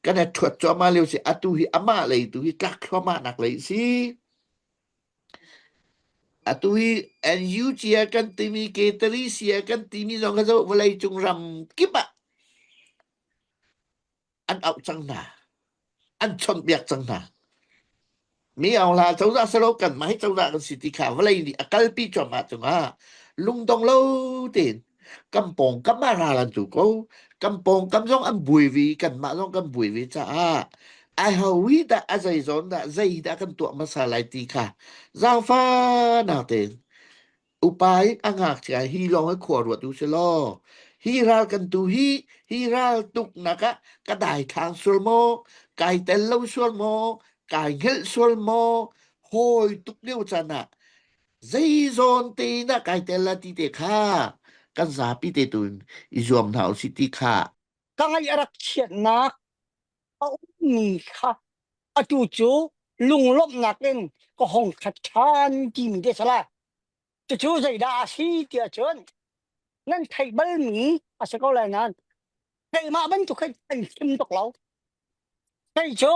kan i ṭhuat cuahmah lio si atu hi amah lei tu hi tlak thluahmah nak lei si. Atu hi NUG ah kan timi K3C ah kan timi zong kha zoh vawlei cung ram kip ah an auh cang hna an chawnhbiak cang hna mi aung la cozah salo kan mah hi cozah kan si ti kha vawlei nih a kalpi cuahmah cungah lungdong lo tein kan pawng kam ah ral an tu ko kan pawng kam zong an buai vi kanmah zong kan buai ve caah ai ho hi dah a zei zawn dah zei dah kan tuah hmasa lai ti kha zaangfahnak tein Upa in a ngakchia hi lawng hi khua ruat u si law hi ral kan tu hi hi ral tuknak ah ka daithlang sual maw kai tel lo sual maw kai hngelh sual maw hawi tuk lio caan ah zeizawn te in ah kai tel la ti te kha kan zapi te tu in i zuam hna u si ti kha Ka ngaih a rak chiatnak a ummi kha atu cu lunglawmhnak in ka hong khat ṭhan timi te sala. Cucu zeidah a si tiah cun nan theih balmi a si ko lai nain keimah bantuk hin an chim tuk lo. Kei cu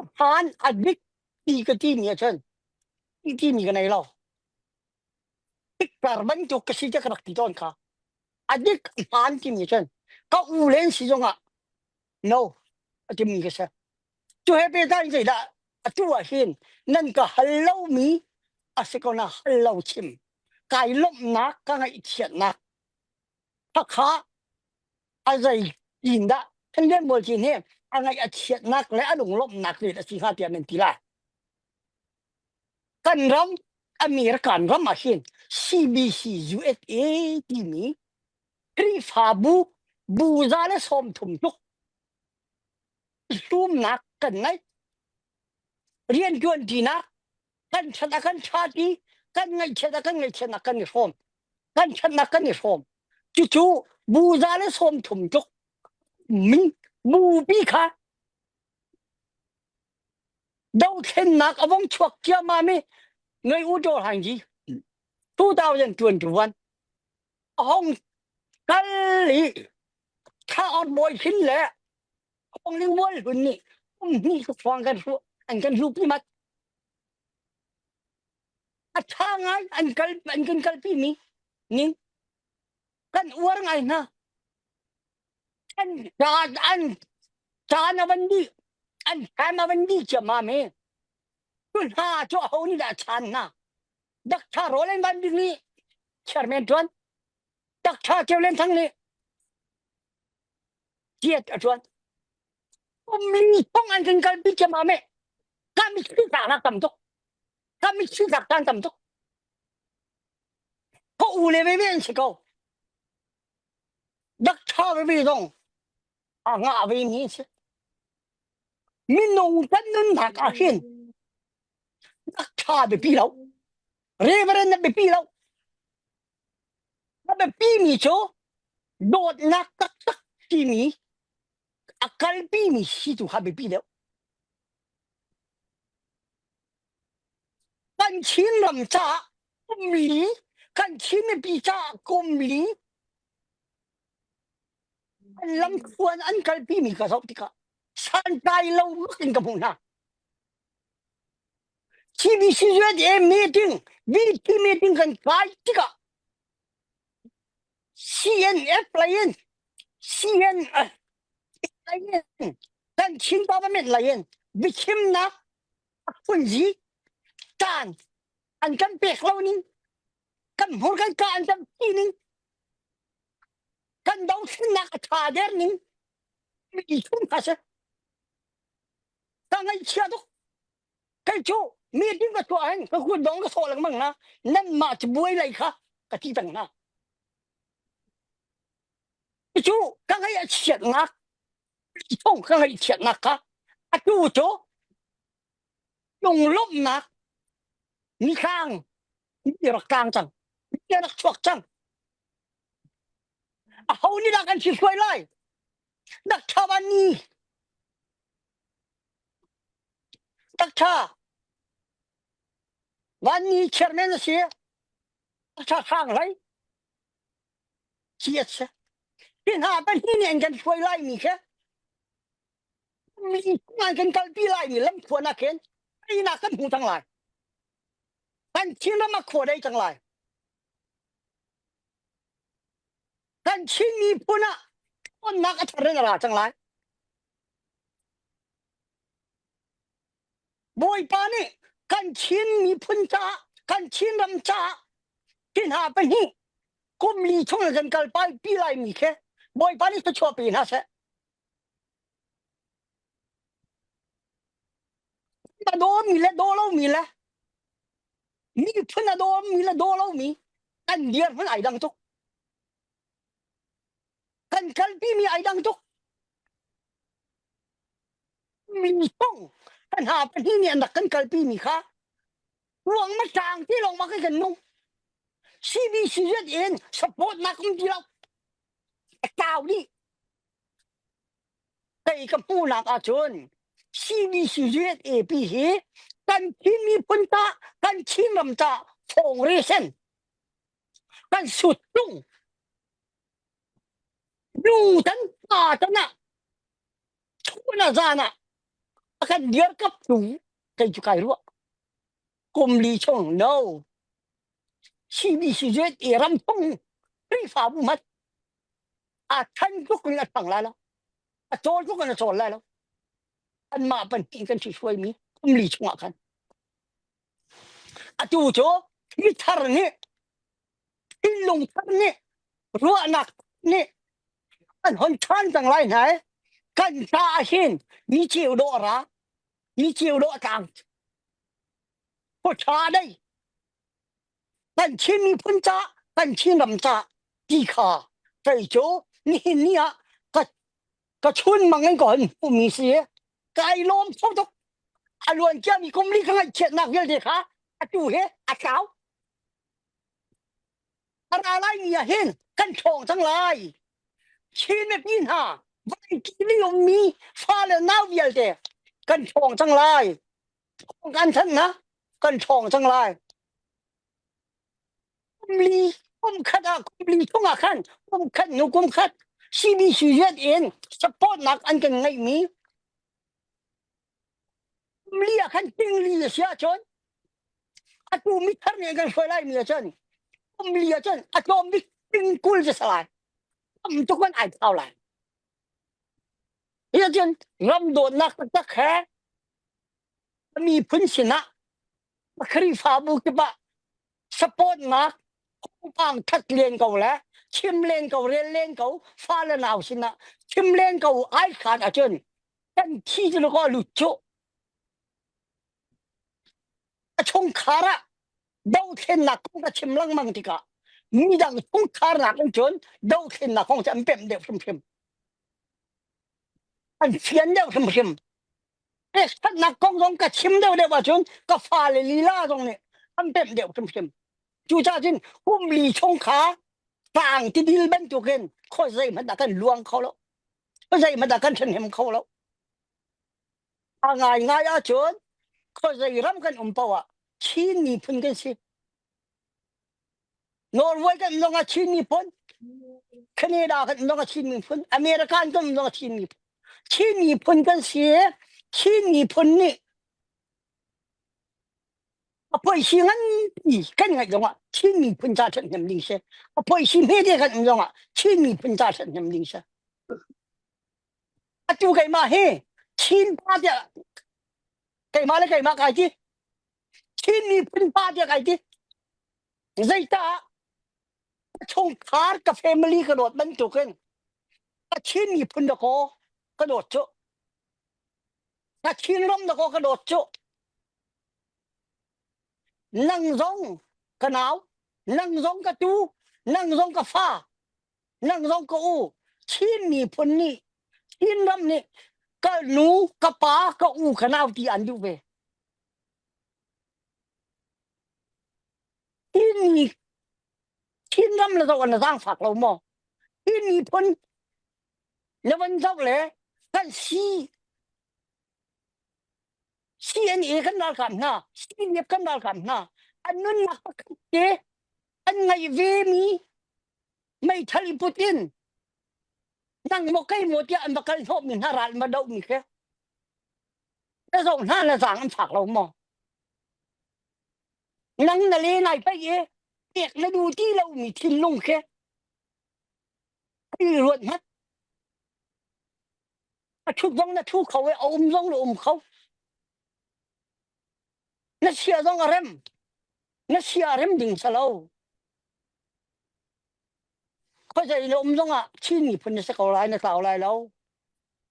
a phan a dik ti ka timi ahcun ti timi ka nei lo. Tiktar bantuk ka si te ka rak ti tawn kha. A dik a hmaan timi cun ka u len si zongah no a timi ka si. Cu he pehtlai in zeidah atu ah hin nan ka hal lomi a si ko na hal lo chim. Kai lawmhnak ka ngaihchiatnak khakha a zei tin dah Thanlian Bawi Cin hi a ngaih a chiatnak le a lunglawmhnak nih a si hnga tiah nan ti lai. Kan ram American ram ah hin CBC USA timi Khrihfabu bu za le 30 tluk hlumnak kan ngei. Rianṭuan ṭinak kan ṭhat ah kan ṭha ti, kan ngaihchiat ah kan ngaihchiatnak kan i hrawm. Kan ṭhatnak kan i hrawm. Cucu bu za le 30 tluk min bupi kha dothlennak a vong chuak ciammam i ngei u Daw Hlaing Ji 2021 a hong kal i thla ot bawi hin le Hong Ling Mual Hlun nih kum hnih tluk hrawng kan hru an kan hlupi mat a ṭha ngai an kal an kan kalpi mi ning kan uar ngai hna an caan an caan a van dih an time a van dih ciammam hi tu hna cu aho nih dah chaan hna Dakṭha Roland Van Bik nih chairman ṭuan Dakṭha Ceu Len Thang nih tiat a ṭuan umli thong an kan kalpi ciammam hi kan mitthli tlaknak tam tuk kan mitthli tlak caan tam tuk ka u le veve an si ko Dakṭha veve zong a ngah ve mi a si. Minung kan nunnak ah hin dakṭha biapi lo. Reverend na biapi lo. A biapi mi cu dawtnak taktak timi a kalpi mi si tu kha biapi deuh. Kan Chin ram caah kum li, kan Chin mipi caah kum li an lamthluan an kalpi mi ka zoh tikah santlai lo bak in ka hmuh hna. CBC USA meeting, VP meeting kan kai tikah CNF lei in CNF lei in kan Chin government lei in biachimnak a phunzi caan an kan pek lo ning kan hmur kan ka an kan ti ning kan dothlennak a tha der ning mi chung kha si. Ka ngaihchia tuk. Kei cu meeting ka tuah hin ka kut dong ka sawh lengmang na nan mah cabuai lei kha ka ti peng hna. Cu ka ngaih a chiatnak thong ka ngaihchiatnak kha atu cu lunglawmhnak nithlang ni rak tlang cang ni rak chuak cang aho nih dah kan si hruai lai dak tha van ni dak tha van ni chairman a si tha khang hlei si a si hi hna pahnih nih an kan hruai lai mi kha mi an kan kalpi lai mi lamthuan ah khin einak kan hmu cang lai kan Chinram ah khua dei cang lai kan Chin miphun ah ṭhawnnak a thar in a ra cang lai Bawipa nih kan Chin miphun caah kan Chinram caah hi hna pahnih kum li chung in kan kalpai pi lai mi khi Bawipa nih thluachuah pe hna seh. A dawmi le daw lomi le miphun a dawmi le daw lomi kan dirhmun ai dang tuk. Kan kalpi mi ai dang tuk. Mi chung kan ha pahnih nih an rak kan kalpi mi kha ruang ma tang ti lawng ma kan nung. CBC in support nak um ti lo. A tau dih. Kei ka hmuhnak ahcun CBCUSAP hi kan Chin miphun ta kan Chinram ta thawng re sen kan suttung nu tan pa tan ah chun ah zan ah a kan dirkap tu kei cu kai ruah kum li chung no CBCUSA ram chung Khrihfabu mat a than tuk in a thang lai lo a cawl tuk in a cawl lai lo anmah pahnih kan ṭhihruai mi kum li chungah khan atu cu mi thar nih thinlung thar nih ruahnak nih an hon ṭhan cang lai hna i kan ca ah hin mi ceu dawh a ra mi ceu dawh a tlang ṭha dei kan Chin miphun ca kan Chin ram ca ti kha kei cu nihin ni ah ka ka chun mang in ka hon hmuhmi si kai lawm kho tuk a luan ciami kum li ka ngaihchiatnak vialte kha atu he a tlau a ra lai ni ah hin kan ṭhawng cang lai Chin mipi hna vawlei kili ummi fale nau vialte kan ṭhawng cang lai kan thanh na kan ṭhawng cang lai kum li kum khat ah kum li chung ah khan kum khat nu kum khat CBC rian in support nak an kan ngeihmi kum li ah khan ting li a si ahcun atu mi thar nih an kan hruai lai mi ahcun kum li ahcun a tlawm bik ting kul cu si lai tam tuk man ai thau lai hi ahcun ram dawtnak taktak he miphun sinah Khrihfabu kip ah supportnak thawngpang that len ko le chim len ko rel len ko fale nau sinah chim len ko ai khan ahcun kan thi cu ko lut cu a chungkhar ah dothlennak kong ka chim lengmang tikah midang chungkhar nak in cun dothlennak kong cu an pemh deuh hrimhrim an fian deuh hrimhrim Pekchanhnak kong zong ka chim deuhdeuh ahcun ka fale lila zong nih an pemh deuh hrimhrim. Cucaah cun kum li chung kha tlang tidil bantukin khaw zeihmanh ah kan luang kho lo. Zeihmanh ah kan ṭhahnem kho lo. A ngaingai ahcun khuazei ram kan um paoh ah Chin miphun kan si. Norway kan zong ah Chin miphun, Canada kan zong ah Chin miphun, American kan zong ah Chin miphun. Chin miphun kan si. Chin miphun nih a poisi nganpi kan ngaih zong ah Chin miphun ca ṭhathnem ding si. A poisi hmete kan um zong ah Chin miphun ca ṭhathnem ding si. Atu keimah hi Chin pa tiah keimah le keimah kai ti. Chin miphun pa tiah kai ti. Zeicah ka chungkhar ka family ka dawt bantukin ka Chin miphun dakaw ka dawt cu. Ka Chinram na ko ka dawt cu. Nang zong ka nau, nang zong ka tu, nang zong ka fa, nang zong ka u. Chin miphun nih, Chinram nih ka nu, ka pa, ka u, ka nau ti an duh ve. Chin mi Chinram le zoh an zaangfak lo maw? Chin miphun na van zoh le kan si CNA kan ralkap hna, CDF kan ralkap hna, an nunnak pakhat te an ngaih ve mi meithal i put in nang maw kei maw tiah an va kal hnawh mi hna ral ma doh mi khi na zoh hna na zaang an fak lo maw? Nang na le nai paih i pek na duh ti lo mi thinlung khi i ruat hmanh. A ṭhut zong na ṭhu kho i a um zong na um kho. Na sia zong a rem. Na sia a rem ding si lo. Khuazei na um zongah Chin miphun na si ko lai, na tlau lai lo.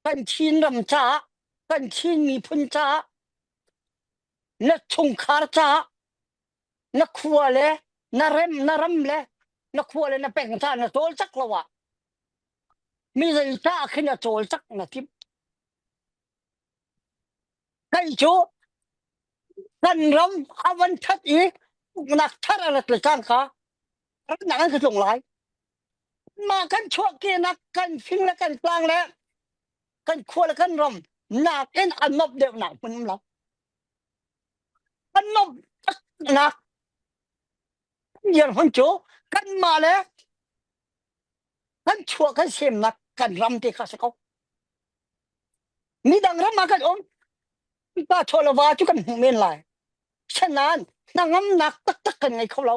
Kan Chin ram caah, kan Chin miphun caah, na chungkhar caah, na khua le na rem na ram le na khua le na peng caah na cawlcak lo ah mi zei caah khin a cawlcak na timh. Kei cu kan ram a van that i uknak thar a rat le cangka ramdang an ka tlung lai. Mah kan chuahkehnak kan fing le kan tlang le kan khua le kan ram nakin a nuamh deuhnak hmun um lo. A nuamh taknak dirhmun cu kanmah le kan chuah kan semnak kan ram te kha si ko. Midang ram ah kan um pa chaw le va cu kan hmuh men lai. Sanain hnangamnak taktak kan ngei kho lo.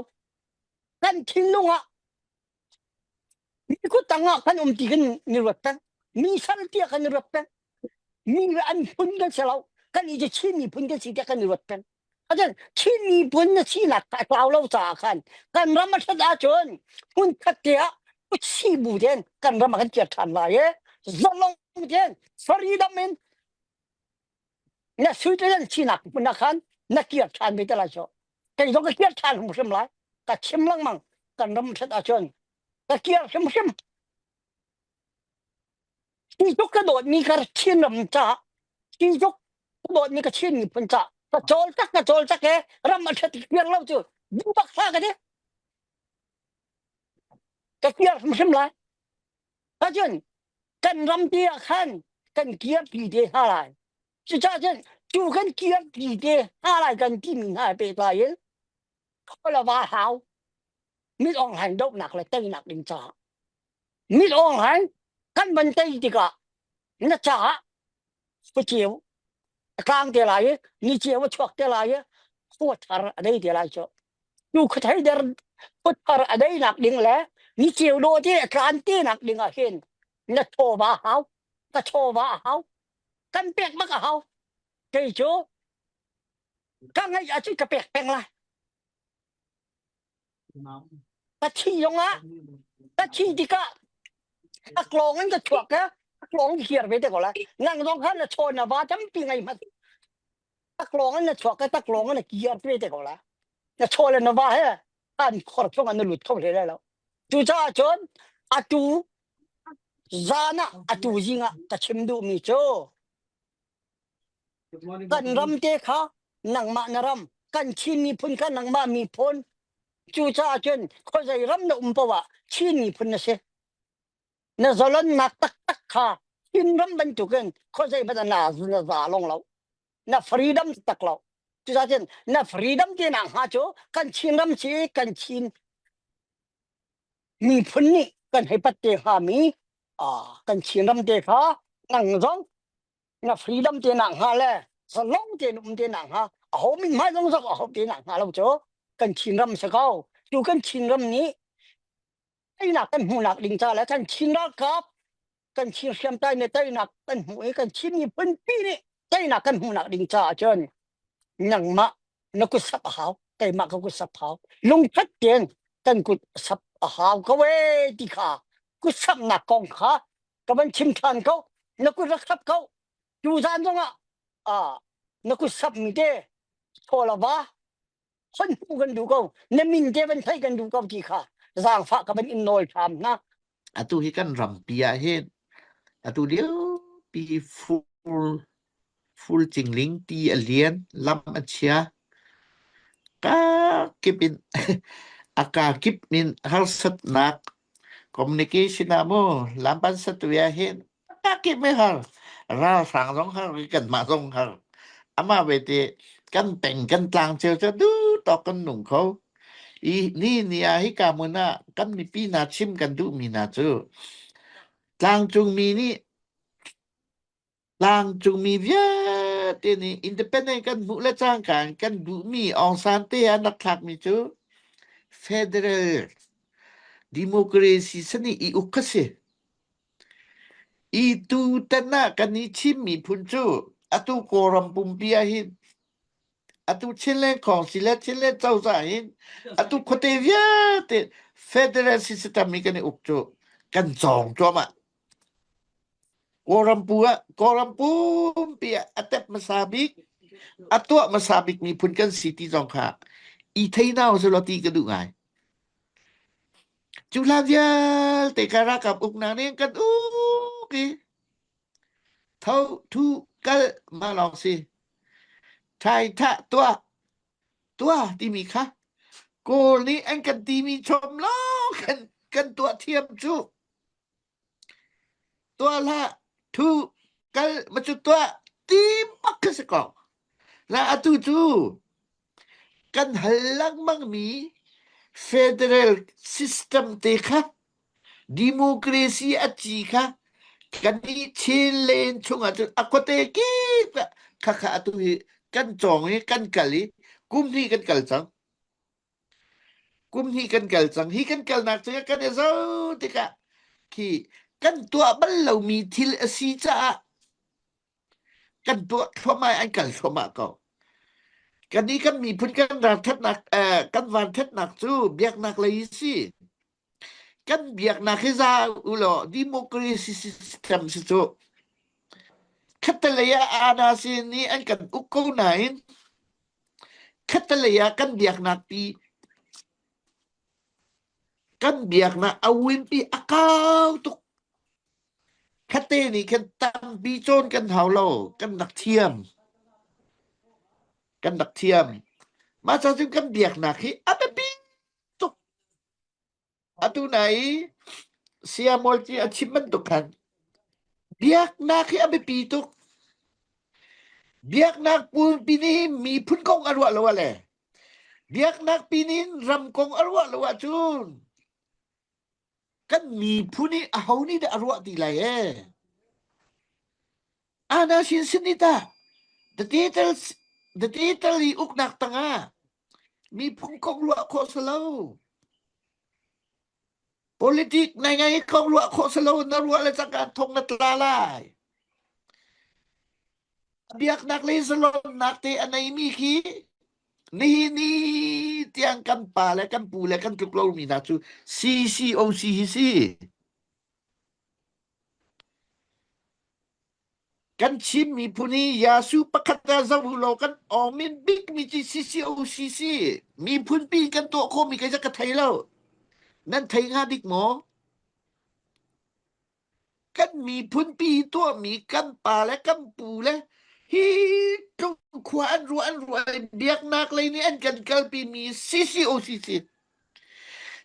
Kan thinlung ah Mi kut tangah kan um ti kan ni ruat peng. Mi sal tiah kan i ruat peng. Mi an phun kan si lo. Kan i Chin miphun kan si tiah kan i ruat peng. Acun Chin miphun na sinak kha tlau lo caah khan kan ram a ṭhat ahcun hmun khat te ah si bu tein kan ram ah kan kir ṭhan lai i zalong tein freedom in na Switzerland sinak hmun ah khan na kir ṭhan ve te lai cu. Kei zong ka kir ṭhan hrimhrim lai. Ka chim lengmang kan ram ṭhat ahcun ka kir hrimhrim. Hi tluk ka dawtmi ka Chin ram caah hi tluk ka dawtmi ka Chin miphun caah ka cawl tak ka cawl tak e ram a ṭhat kir lo cu duh bak hlah ka ti. Ka kir hrimhrim lai. Ahcun kan rampi ah khan kan kirpi te hna lai. Cucaah cun cu kan kirpi te hna lai kan timi hna he pehtlai in Khualava hau Mit Aung Hlaing dohnak le teinak ding caah Mit Aung Hlaing kan van tei tikah na caah khuaceu a tlang te lai i ni ceu a chuak te lai i khua thar a dei te lai cu. Tu khuathei der khuathar a deinak ding le ni ceu dawh te a tlan te nak ding ah hin na chawva hau ka chawva a hau kan pek bak a hau kei cu ka ngeih ahcun ka pek peng lai ka thi zong ah ka thi tikah taklawng in ka chuak ka taklawng hiar ve te ko lai nang zong khan na chaw na va tampi ngei hmanh taklawng in na chuak ka taklawng in na kiar ve te ko lai na chaw le na va he an khor chung an lut kho hle lai lo cucaah cun atu zan ah atu zing ah ka chim duhmi cu kan ram te kha nangmah na ram kan Chin miphun kha nangmah miphun cucaah cun khuazei ram na um paoh ah Chin miphun na si na zalonnak taktak kha Chin ram bantukin khuazei hmanh ah na na za long lo na freedom tak lo cucaah cun na freedom te nak hnga cu kan Chin ram si kan Chin miphun nih kan hei pat te hngami kan Chin ram te kha nang zong na freedom te nak hnga le zalong tein um te nak hnga aho min hmai zong zong aho te nak hnga lo cu kan Chin ram si ko tu kan Chin ram nih teinak kan hmuhnak ding ca le kan Chin ralkap kan Chin hriamtlai nih teinak kan hmuh i kan Chin miphun pi nih teinak kan hmuhnak ding caah cun nangmah na kut sap a hau keimah ka kut sap hau lungkhat tein kan kut sap a hau ko ee ti kha kut sapnak kong kha ka van chim ṭhan ko na kut rak sap ko tu zan zongah. Ah, na kut sap mi te thawlava hon hmu kan duh ko na min te van thei kan duh ko ti kha zaangfah ka van in nawl ṭham hna. Atu hi kan rampi ah hin atu lio pi fur fur cingling ti a lian lam a chia ka kip in a ka kip in harsatnak communication ah mu lampan satuya hin Kakip mei har ralhrang zong har kanmah zong har amah vete kan peng kan tlang cio cu du tawk kan nung kho i ni ni ah hika hmun ah kan mipi hna chim kan duhmi hna cu tlangcungmi nih tlangcungmi vialte nih independent kan hmuh le cangka in kan duhmi Aung San te an rak thlakmi cu federal democracy sani i uk kha si. I tutan ah kan i Chin miphun cu atu Kawlram pumpi ahhin atu Chinland Council le Chinland cozah hin atu khuate vialte federal system hi kan i uk cu kan cawng cuahmah. Kawlram pu ah Kawlram pumpi ah a tep hmasa bik a tuah hmasa bik miphun kan si ti zong kha i thei hna usih law ti ka duh ngai. Cu hlan vialte kha ralkap uknak nih an kan uk i tho thu kal mah lawng si. Thai thah tuah tuah timi kha Kawl nih an kan timi chom lawng kan kan tuah thiam cu. Tuah hlah, thu kal ma cu tuah ti bak kha si ko. La atu cu kan hal lengmangmi federal system te kha democracy a ci kha kan i chin len chungah cun a khuate kip kha kha atu hi kan cawng i kan kal i kum hnih kan kal cang. Kum hnih kan kal cang. Hi kan kalnak cu kan i zoh tikah khi kan tuah bal lomi thil a si caah kan tuah thluahmah i an kal thluahmah ko. Kan i kan miphun kan ralthatnak eh, kan vanthatnak cu biaknak lei hi si. Kan biaknak hi za u law democracy system si cu. Khattelei ah ana sin nih an kan uk ko nain Khattelei ah kan biaknak pi kan biaknak a winpi a kau tuk. Khatte nih khan tampi cawn kan hau lo, kan rak thiam. Kan rak thiam. Mah ca cun kan biaknak hi a biapi tuk. Atu nai Saya Mualci a chim bantuk khan biaknak hi a biapi tuk. Biaknak pulpi nih miphun kong a ruah lo ah le biaknak pi nih ram kong a ruah lo ahcun kan miphun hi aho nih dah a ruah ti lai ee? Ana sin sin ni ta the title the title i uknak tangah miphun kong ruah khawh si lo. Politik nai ngai kong ruah khawh si lo na ruah le cangka thong na tla lai. Biaknak le zalonnak te a neimi khi nihin ni tiang kan pa le kan pu le kan tluk lomi hna cu CCOC hi si. Kan Chin miphun hi Yasu pakhat ah zoh u law kan awmin bikmi cu CCOC si. Miphun pi kan tuah khawhmi kei ka thei lo. Nan thei hnga dik maw? Kan miphun pi tuahmi kan pa le kan pu le hi tluk khua an ruah an ruah biaknak lei nih an kan kalpi mi CCOC si.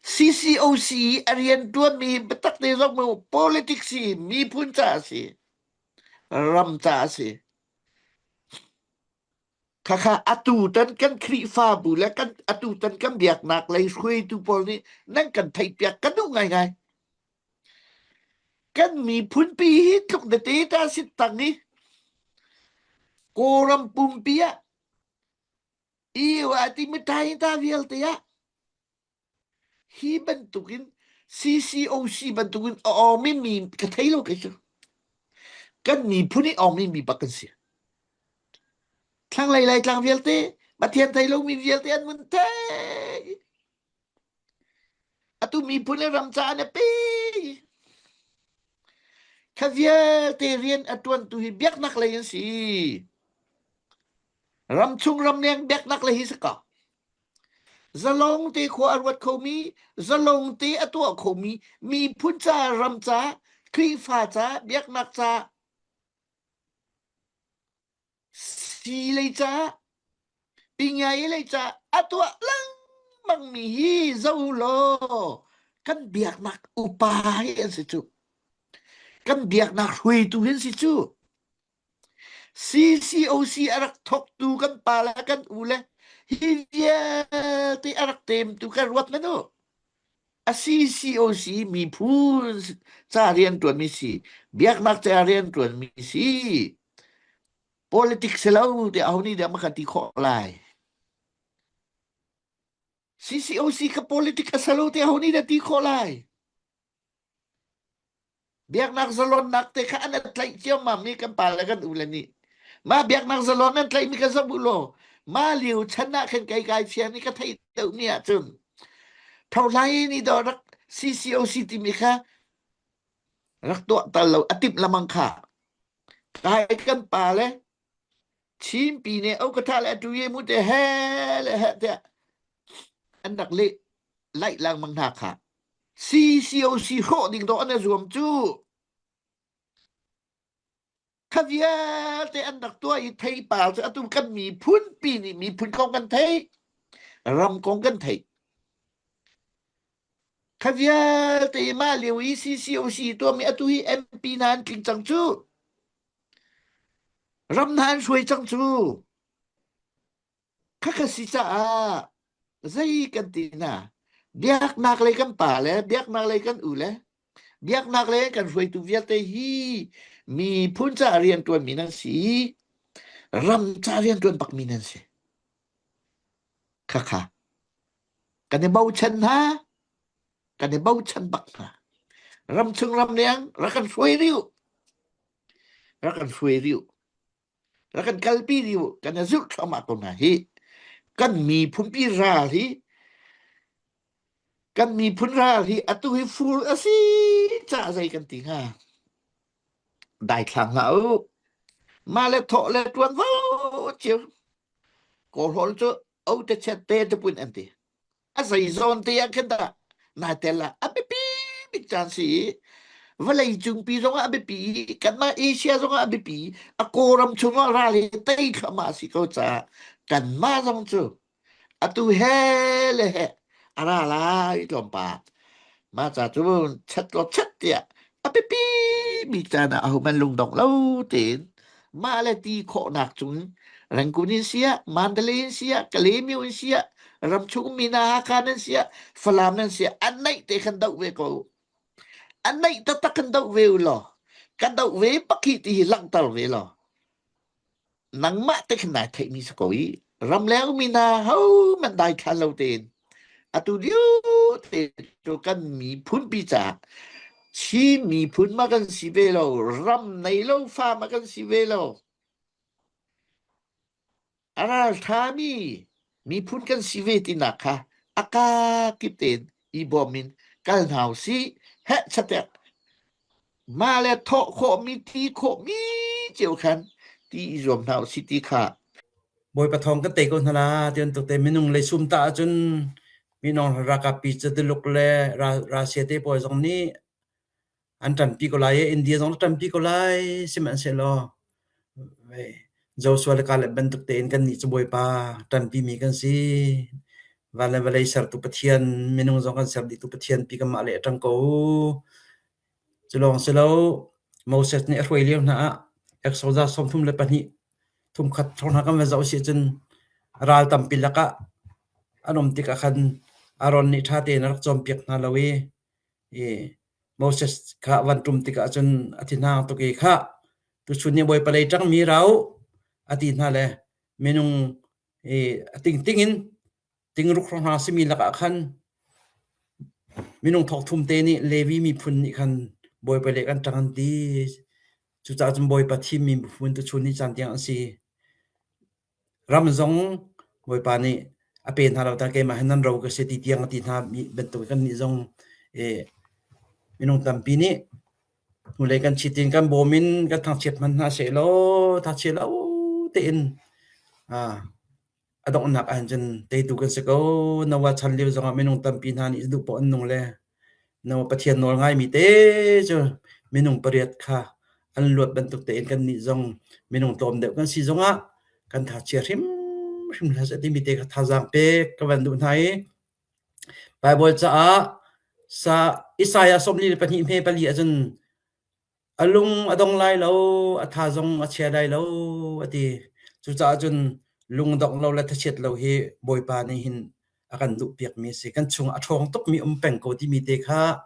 CCOC a rianṭuanmi biatak te zong mu politics hi miphun ca a si. Ram ca a si. Khakha atu tan kan Khrihfabu le kan atu tan kan biaknak lei hruaitu pawl nih nan kan theihpiak kan duh ngaingai. Kan miphun pi hi tluk tete ta si tang i Kawlram pumpi ah EU a timi ta vialte ah hi bantukin CCOC bantukin a awmi mi ka thei lo kei cu. Kan miphun i awmi mi bak kan si. Thlanglei Laitlang vialte Pathian thei lomi vialte an mun thei. Atu miphun le ram caah an pe. Kha vialte rian a ṭuantu hi biaknak lei an si. Ramchung ramleng biaknak le hi si ko. Zalong te khua a ruat khomi, zalong te a tuah khomi miphun ca, ram ca, Khrihfa ca, biaknak ca, si lei ca, pingai lei ca a tuah lengmang mi hi zo law kan biaknak upa hi an si cu. Kan biaknak hruaitu hi an si cu. CCOC a rak thawktu kan pa le kan u le hi vialte a rak temtu kan ruat men u. A CCOC miphun ca rianṭuanmi si, biaknak ca rianṭuanmi si, politics si lo tiah aho nih dah ma kan ti khawh lai? CCOC ka politics a si lo tiah aho nih dah ti khawh lai? Biaknak zalonnak te kha an tlaih ciammam i kan pa le kan u le nih mah biaknak zalon an tlaihmi kha zoh u law mah lio chan ah khan kei kai fiang i ka theih deuhmi ahcun Tholai nih dawh rak CCOC timi kha rak tuah tal lo a timh lamang kha kai kan pa le Chinpi nih au ka tha le atu ye mu te he le he tiah an rak leh laih lengmang hna kha CCOC hrawh ding dawh an i zuam cu kha vialte an rak tuah i theipar cu atu kan miphun pi nih miphun kong kan theih ram kong kan theih kha vialte mah lio i CCOC tuahmi atu hi MP hna an tling cang cu ram hna an hruai cang cu Khakha si caah zei kan ti hna biaknak lei kan pa le biaknak lei kan u le biaknak lei kan hruaitu vialte hi miphun ca rianṭuanmi nan si ram ca rianṭuan bakmi nan si khakha kan i bochan hna kan i bochan bak hna ramchung ramleng rak kan hruai rih u rak kan hruai rih u rak kan kalpi dih u kan i zulh thluahmah ko hna hi kan miphunpi ral hi kan miphun ral hi atu hi fur a si ca zei kan ti hnga daithlang hlah u mah le thawh le tuan vo cio kawlhawl cu o te chet te te pun an ti A zei zawn te ah khin dah naa tel ah a biapi bik caan si i vawlei cungpi zongah a biapi i kanmah Asia zongah a biapi a Kawlram chungah ral hi tei thluahmah a si ko caah kanmah zong cu atu he le he a ra lai tlawmpal. Mah ca cu chat law chat tiah a biapi bik caan ah ahohmanh lungdong lo tein mah le ti khawhnak cung Rangoon in siah, Mandalay in siah, Kalaymyo in siah, ramchung mi hna Hakha nan siah, Falam nan siah, an naih te khan doh ve ko. An naih taktak khan doh ve u law, kan doh ve bak hi ti hi langhter ve law. Nangmah te khan nai theihmi si ko i ramleng mi hna hohmanh dai thlan lo tein atu lio te cu kan miphun pi caah Chin miphun ma kan si ve lo ram nei lo fa ma kan si ve lo a ralṭhami miphun kan si ve tinak kha a kakip tein i bawm in kal hna usih heh chatek mah le thawh khawhmi ti khawhmi cio khan ti i zuam hna usih ti kha Bawipa thawng kan tei ko hna la ti bantuk te minung lei sum ta ahcun minung ralkap pi cu Tuluk le Russia te pawl zong nih an ṭanpi ko lai i India zong a ṭanpi ko lai sihmanhsehlaw Joshua le Caleb bantuk tein kannih cu Bawipa ṭanpimi kan si. Van le vawlei sertu Pathian, minung zong kan ser dihtu Pathian pi kanmah le a ṭang ko. Cu lawng si lo, Moses nih a hruai lio hna ah Exodus 32 thumkhat thawng hna kan van zoh si ahcun ral tampi lakah an um tikah khan Aaron nih ṭha tein a rak cawnpiak hna lo i i Moses kha van ṭum tikah cun a thinhang tuk i khah tuchun ni Bawipa lei ṭangmi ra u a ti hna le minung i a tingting in tingruk hrawng hna simi lakah khan minung thawk thum te nih Levi miphun nih khan Bawipa lei kan ṭang an ti. Cucaah cun Bawipa thimmi miphun tuchun ni caan tiang an si. Ram zong Bawipa nih a pe hna lo ta keimah hi nan ro ka si ti tiang a ti hna mi bantuk kannih zong minung tampi nih hnulei kan chit in kan bawm in kan thangchiat hmanh hna sehlaw thangchiat lo tein. A donghnak ahhin cun teitu kan si ko. Noah chan lio zongah minung tampi hna nih duh poah an nung le Noah Pathian nawl ngaimi te cu minung pariat kha an luat bantuk tein kannih zong minung tlawm deuh kan si zongah kan thachia hrimhrim hlah seh timi te kha thazaang pek ka van duh hna i Baibal caah sa Isaiah 42 hme pali ahcun A lung a dong lai lo, a tha zong a chia lai lo, a ti. Cucaah cun lungdongh lo le thachiat lo hi Bawipa nih hin a kan duhpiakmi a si. Kan chungah a ṭhawng tukmi um peng ko timi te kha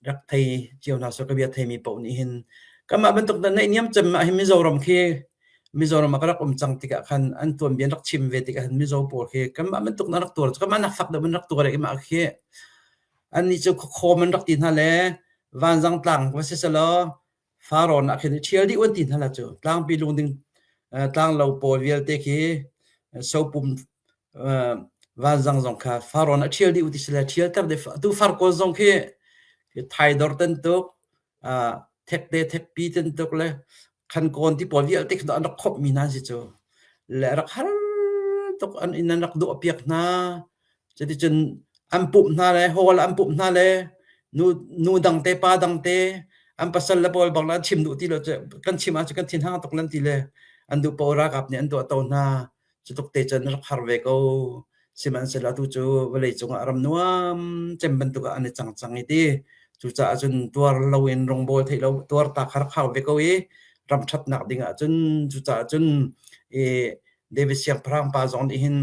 rak thei cio hna seh ka bia theimi paoh nih hin kanmah bantuk naihniam cem ah hin Mizoram khi Mizoram ah ka rak um cang tikah khan an tuanbia an rak chim ve tikah hin Mizo pawl khi kanmah bantuk na rak tuar cu kanmah nak fak deuh in rak tuar i mah khi annih cu khuakhawm an rak ti hna le Vanzang tlang va si selaw Farrawn ah khin i ṭhial dih un ti hna la cu tlangpi lungding tlanglo pawl vialte khi sopum vanzang zong kha Farrawn ah ṭhial dih u ti si le ṭhialter dih atu farkawn zong khi thaidor tan tuk thekte thekpi tan tuk le khankawn ti pawl vialte khi an rak khawmhmi hna si cu le rak har tuk an inn an rak duah piak hna. Cuticun an pumh hna le hall an pumh hna le nu nu dang te pa dang te an pasal le pawl bang an chim duh ti lo cu kan chim ahcun kan thin hang tuk lan ti le an duh paoh ralkap nih an tuah to hna. Cu tluk te cun rak har ve ko. Sihmanhsehlaw atu cu vawleicung ah ram nuam cem bantuk ah an i cang cang i ti. Cucaah cun tuar loin rongbawl theih lo tuar ta kha rak hau ve ko i ram ṭhatnak ding ah cun cucaah cun i David siangpahrang pa zong nih hin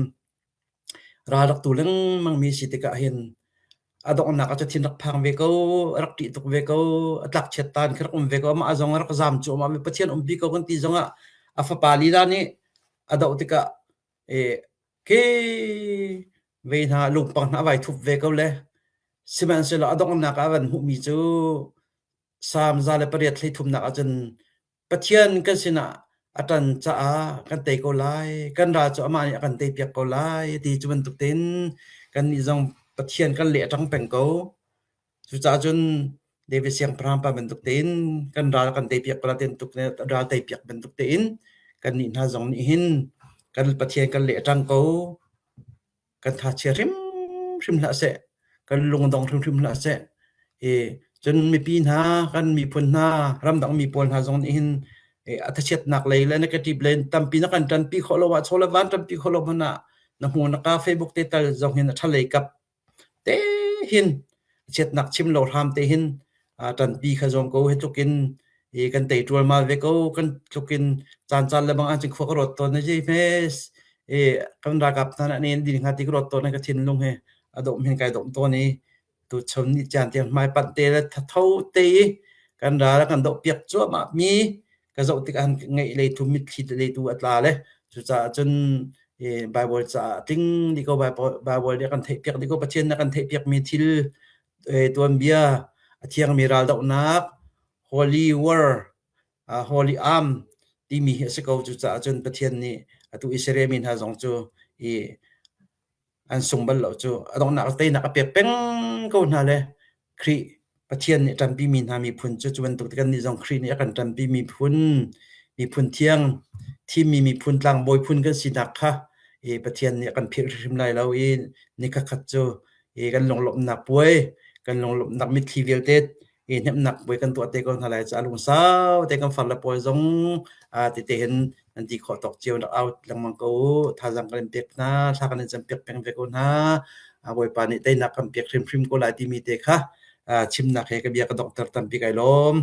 ral rak tu lengmang mi si tikah hin a donghnak ah cu thin rak phang ve ko, a rak ṭih tuk ve ko, a tlakchiat tan khi rak um ve ko, amah zong a rak zaam cuahmah mi Pathian umpi ko kan ti zongah a fapa lila nih a doh tikah e ke ve hna lungpang hna a vai thup ve ko le sihmanhsehlaw a donghnak ah a van hmuhmi cu Salm 108 thumnak ahcun Pathian kan sinah a ṭan caah kan tei ko lai, kan ral cu amah nih a kan teipiak ko lai ti cu bantuk tein kannih zong Pathian kan leh a ṭang peng ko. Cucaah cun David siangpahrang pa bantuk tein kan ral kan teipiak ko lai ti ral teipiak bantuk tein kannih hna zong nih hin kan Pathian kan leh a ṭang ko. Kan thachia hrimhrim hlah seh, kan lungdong hrimhrim hlah seh. I cun mipi hna, kan miphun hna, ramdang mi pawl hna zong nih hin a thachiatnak lei le negative lei tampi na kan ṭanpi khawh lo ah chaw le van ṭanpi khawh lo hmanh ah na hmu na ka Facebook te tal zong hin a ṭha lei kap te hin chiatnak chim lo hram te hin ṭanpi kha zuam ko. Hi tluk in i kan tei ṭualmal ve ko. Kan tluk in caan caan le bang ahcun khua ka ruat tawn. Hi hme i kan ralkap hna nih an din hnga ti ka ruat tawn. Ka thinlung he a dawm hin kai dawm tawn i tuchun ni caan tiang hmai panh te le thatho te i kan ral a kan doh piak cuahmah mi ka zoh tikah ngeih lei tu mitthli lei tu a tla le cucaah cun Bible caah tling dih ko. Bible nih a kan theihpiak dih ko. Pathian nih a kan theihpiak mi thil tuanbia a thiangmi raldohnak holy war, holy arm timi hi a si ko. Cucaah cun Pathian nih atu Israel mi hna zong cu i an sung bal lo cu a donghnak teinak a pek peng ko hna le Khrih Pathian nih ṭanpimi hna miphun cu cu bantuk kan nih zong Khrih nih a kan ṭanpi miphun miphun thiang thimmi miphun tlangbawi phun kan sinak kha i Pathian nih a kan philh hrimhrim lai lo i ni khat cu i kan lunglawmhnak puai kan lunglawmhnak mitthli vialte i hnemhnak puai kan tuah te ko hna lai caah lungsau te kan far le pawl zong tete hin nan ti khawh tawk cio rak out lengmang ko u. Thazaang kan in pek hna, thla kan in campiak peng ve ko hna. Bawipa nih teinak kan pek hrimhrim ko lai timi te kha chimnak he ka bia ka donghter tampi kai lawm.